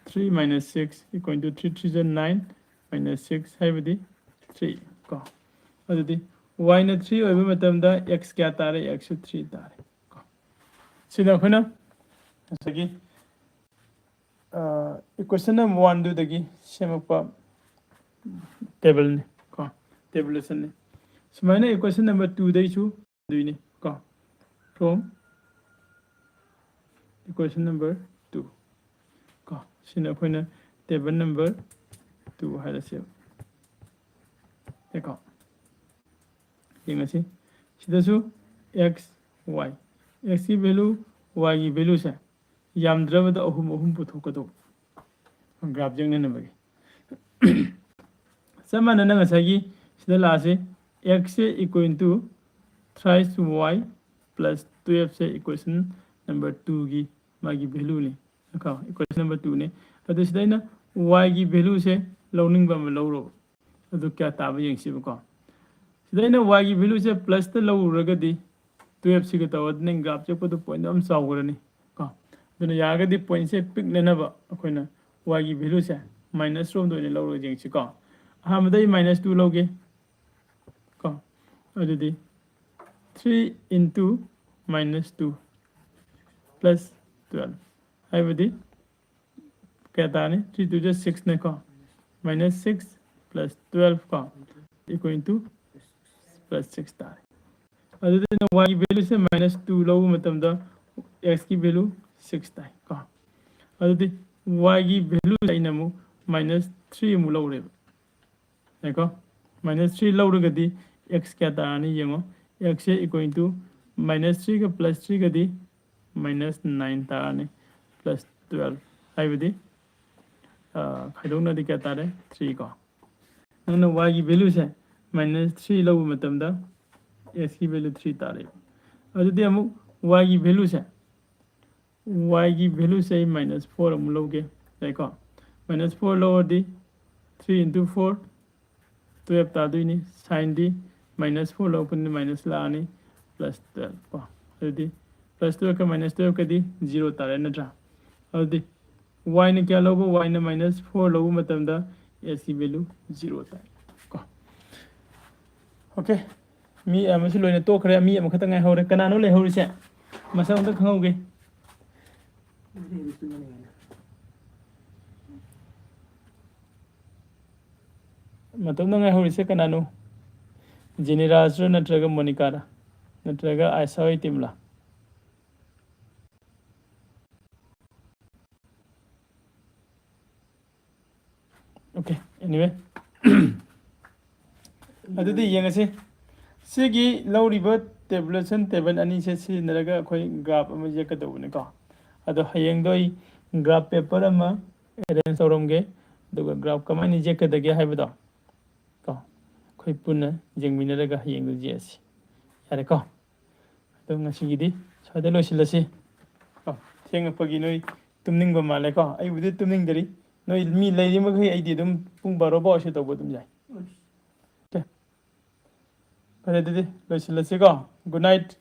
three minus six equal to three three is nine minus six ꯍꯥꯏꯕꯗꯤ three ꯀꯣ꯫ ꯑꯗꯨꯗꯤ y ꯅ three ꯑꯣꯏꯕ ꯃꯇꯝꯗ x ꯀꯌꯥ ꯇꯥꯔꯦ? X ꯁꯨ three ꯇꯥꯔꯦ ꯀꯣ꯫ ꯁꯤꯅ ꯑꯩꯈꯣꯏꯅ ꯉꯁꯥꯏꯒꯤ equation number one ꯗꯨꯗꯒꯤ ꯁꯦꯝꯃꯛꯄ ꯇꯦꯕꯜꯅꯤ ꯀꯣ, ꯇꯦꯕꯨꯂꯦꯁꯟꯅꯤ꯫ ꯁꯨꯃꯥꯏꯅ equation number two ꯗꯩꯁꯨ ꯑꯗꯨꯏꯅꯤ ꯀꯣ, from equation number two ꯀꯣ꯫ ꯁꯤꯅ ꯑꯩꯈꯣꯏꯅ table number two ꯍꯥꯏꯔꯁꯦꯕ꯫ ꯌꯥꯏꯀꯣ? ꯌꯦꯡꯉꯁꯤ꯫ ꯁꯤꯗꯁꯨ x, y, x ꯀꯤ value, y ꯒꯤ value ꯁꯦ ꯌꯥꯝꯗ꯭ꯔꯕꯗ ꯑꯍꯨꯝ ꯑꯍꯨꯝ ꯄꯨꯊꯣꯛꯀꯗꯧꯕ꯫ Graph ꯌꯦꯡꯅꯅꯕꯒꯤ꯫ ꯆꯞ ꯃꯥꯟꯅꯅ ꯉꯁꯥꯏꯒꯤ ꯁꯤꯗ ꯂꯥꯛꯑꯁꯤ, x say equal to thrice y plus twelve say equation number two ꯒꯤ ꯃꯥꯒꯤ value ꯅꯤ꯫ ꯀꯣ, equation number two ꯅꯤ꯫ ꯑꯗꯨ ꯁꯤꯗ ꯑꯩꯅ y ꯒꯤ value ꯁꯦ ꯂꯧꯅꯤꯡꯕ ꯑꯃ ꯂꯧꯔꯣ꯫ ꯑꯗꯨ ꯀꯌꯥ ꯇꯥꯕ ꯌꯦꯡꯁꯤꯕꯀꯣ꯫ ꯁꯤꯗ ꯑꯩꯅ y ꯒꯤ value ꯁꯦ plus ꯇ ꯂꯧꯔꯨꯔꯒꯗꯤ twelve ꯁꯤꯒ ꯇꯧꯔꯗꯤ ꯅꯪ graph ꯆꯠꯄꯗꯣ point ꯌꯥꯝ ꯆꯥꯎꯈ꯭ꯔꯅꯤ ꯀꯣ꯫ ꯑꯗꯨꯅ ꯌꯥꯔꯒꯗꯤ point ꯁꯦ ꯄꯤꯛꯅꯅꯕ ꯑꯩꯈꯣꯏꯅ y ꯒꯤ value ꯁꯦ minus ꯔꯣꯝꯗ ꯑꯣꯏꯅ ꯂꯧꯔꯒ ꯌꯦꯡꯁꯤꯀꯣ꯫ ꯑꯍꯥꯟꯕꯗ ꯑꯩ minus two ꯂꯧꯒꯦ ꯀꯣ꯫ ꯑꯗꯨꯗꯤ three into minus two plus twelve ꯍꯥꯏꯕꯗꯤ ꯀꯌꯥ ꯇꯥꯔꯅꯤ? Three two ꯖ six ꯅꯦꯀꯣ, minus six plus twelve ꯀꯣ, equal to plus six ꯇꯥꯔꯦ꯫ ꯑꯗꯨꯗꯤ ꯑꯩꯅ y ꯒꯤ value ꯁꯦ minus two ꯂꯧꯕ ꯃꯇꯝꯗ x ꯀꯤ value six ꯇꯥꯏ ꯀꯣ꯫ ꯑꯗꯨꯗꯤ y ꯒꯤ value ꯑꯩꯅ ꯑꯃꯨꯛ minus three ꯑꯃꯨꯛ ꯂꯧꯔꯦꯕ꯫ ꯌꯥꯏꯀꯣ? Minus three ꯂꯧꯔꯒꯗꯤ x ꯀꯌꯥ ꯇꯥꯔꯅꯤ ꯌꯦꯡꯉꯣ꯫ X say equal to minus three ꯒ plus three ꯒꯗꯤ minus nine ꯇꯥꯔꯅꯤ, plus twelve ꯍꯥꯏꯕꯗꯤ, ꯑ, ꯈꯥꯏꯗꯣꯛꯅꯗꯤ ꯀꯌꯥ ꯇꯥꯔꯦ? Three ꯀꯣ꯫ ꯅꯪꯅ y ꯒꯤ value ꯁꯦ minus three ꯂꯧꯕ ꯃꯇꯝꯗ x ꯀꯤ value three ꯇꯥꯔꯦ꯫ ꯑꯗꯨꯗꯤ ꯑꯃꯨꯛ y ꯒꯤ value ꯁꯦ, y ꯒꯤ value ꯁꯦ ꯑꯩ minus four ꯑꯃꯨꯛ ꯂꯧꯒꯦ, ꯌꯥꯏꯀꯣ? Minus four ꯂꯧꯔꯗꯤ three into four, twelve ꯇꯥꯗꯣꯏꯅꯤ꯫ Sign ꯗꯤ minus four ꯂꯧꯔꯛꯄꯅꯤꯅ minus ꯂꯥꯛꯑꯅꯤ, plus twelve ꯀꯣ꯫ ꯑꯗꯨꯗꯤ ꯄ꯭ꯂꯁ ꯇꯨꯌꯦꯜꯐꯀ ꯃꯥꯏꯅꯁ ꯇꯨꯌꯦꯜꯐꯀꯗꯤ ꯖꯤꯔꯣ ꯇꯥꯔꯦ ꯅꯠꯇ꯭ꯔꯥ? ꯑꯗꯨꯗꯤ ꯋꯥꯏꯅ ꯀꯌꯥ ꯂꯧꯕ? ꯋꯥꯏꯅ ꯃꯥꯏꯅꯁ ꯐꯣꯔ ꯂꯧꯕ ꯃꯇꯝꯗ ꯑꯦꯁꯀꯤ ꯚꯦꯂꯨ ꯖꯤꯔꯣ ꯇꯥꯏ ꯀꯣ꯫ ꯑꯣꯀꯦ, ꯃꯤ ꯑꯃꯁꯨ ꯂꯣꯏꯅ ꯇꯣꯛꯈ꯭ꯔꯦ, ꯃꯤ ꯑꯃꯈꯛꯇ ꯉꯥꯏꯍꯧꯔꯦ꯫ ꯀꯅꯥꯅꯣ ꯂꯩꯍꯧꯔꯤꯁꯦ? ꯃꯁꯛ ꯑꯝꯇ ꯈꯪꯍꯧꯒꯦ꯫ ꯃꯇꯣꯝꯇ ꯉꯥꯏꯍꯧꯔꯤꯁꯦ ꯀꯅꯥꯅꯣ? ꯖꯦꯅꯤꯔꯥꯖꯔꯣ ꯅꯠꯇ꯭ꯔꯒ ꯃꯣꯅꯤꯀꯥꯔ? ꯅꯠꯇ꯭ꯔꯒ ꯑꯥꯏꯁꯥ ꯍꯣꯏ ꯇꯤꯝꯂꯥ? Okay, anyway. ꯑꯗꯨꯗꯤ ꯌꯦꯡꯉꯁꯤ꯫ ꯁꯤꯒꯤ ꯂꯧꯔꯤꯕ ꯇꯦꯕꯨꯂꯦꯁꯟ ꯇꯦꯕꯜ ꯑꯅꯤꯁꯦ ꯁꯤꯖꯤꯟꯅꯔꯒ ꯑꯩꯈꯣꯏ ꯒ꯭ꯔꯥꯐ ꯑꯃ ꯌꯦꯛꯀꯗꯧꯕꯅꯤꯀꯣ꯫ ꯑꯗꯣ ꯍꯌꯦꯡꯗꯣ ꯑꯩ ꯒ꯭ꯔꯥꯐ ꯄꯦꯄꯔ ꯑꯃ ꯑꯦꯔꯦꯟꯖ ꯇꯧꯔꯝꯒꯦ, ꯑꯗꯨꯒ ꯒ꯭ꯔꯥꯐ ꯀꯃꯥꯏꯅ ꯌꯦꯛꯀꯗꯒꯦ ꯍꯥꯏꯕꯗꯣ ꯀꯣ, ꯑꯩꯈꯣꯏ ꯄꯨꯟꯅ ꯌꯦꯡꯃꯤꯟꯅꯔꯒ ꯍꯌꯦꯡꯗꯣ ꯌꯦꯛꯑꯁꯤ꯫ ꯌꯥꯔꯦꯀꯣ? ꯑꯗꯣ ꯉꯁꯤꯒꯤꯗꯤ ꯁ꯭ꯋꯥꯏꯗ ꯂꯣꯏꯁꯤꯜꯂꯁꯤ꯫ ꯀꯣ, ꯊꯦꯡꯉꯛꯄꯒꯤ ꯅꯣꯏ ꯇꯨꯝꯅꯤꯡꯕ ꯃꯥꯜꯂꯦꯀꯣ꯫ ꯑꯩꯕꯨꯗꯤ ꯇꯨꯝꯅꯤꯡꯗꯔꯤ꯫ ꯅꯣꯏ ꯃꯤ ꯂꯩꯔꯤ ꯃꯈꯩ ꯑꯩꯗꯤ ꯑꯗꯨꯝ ꯄꯨꯡ ꯕꯥꯔꯣ ꯐꯥꯎ ꯁꯤ ꯇꯧꯕ ꯑꯗꯨꯝ ꯌꯥꯏ꯫ ꯑꯣꯀꯦ꯫ ꯐꯔꯦ, ꯑꯗꯨꯗꯤ ꯂꯣꯏꯁꯤꯜꯂꯁꯤꯀꯣ꯫ Good night.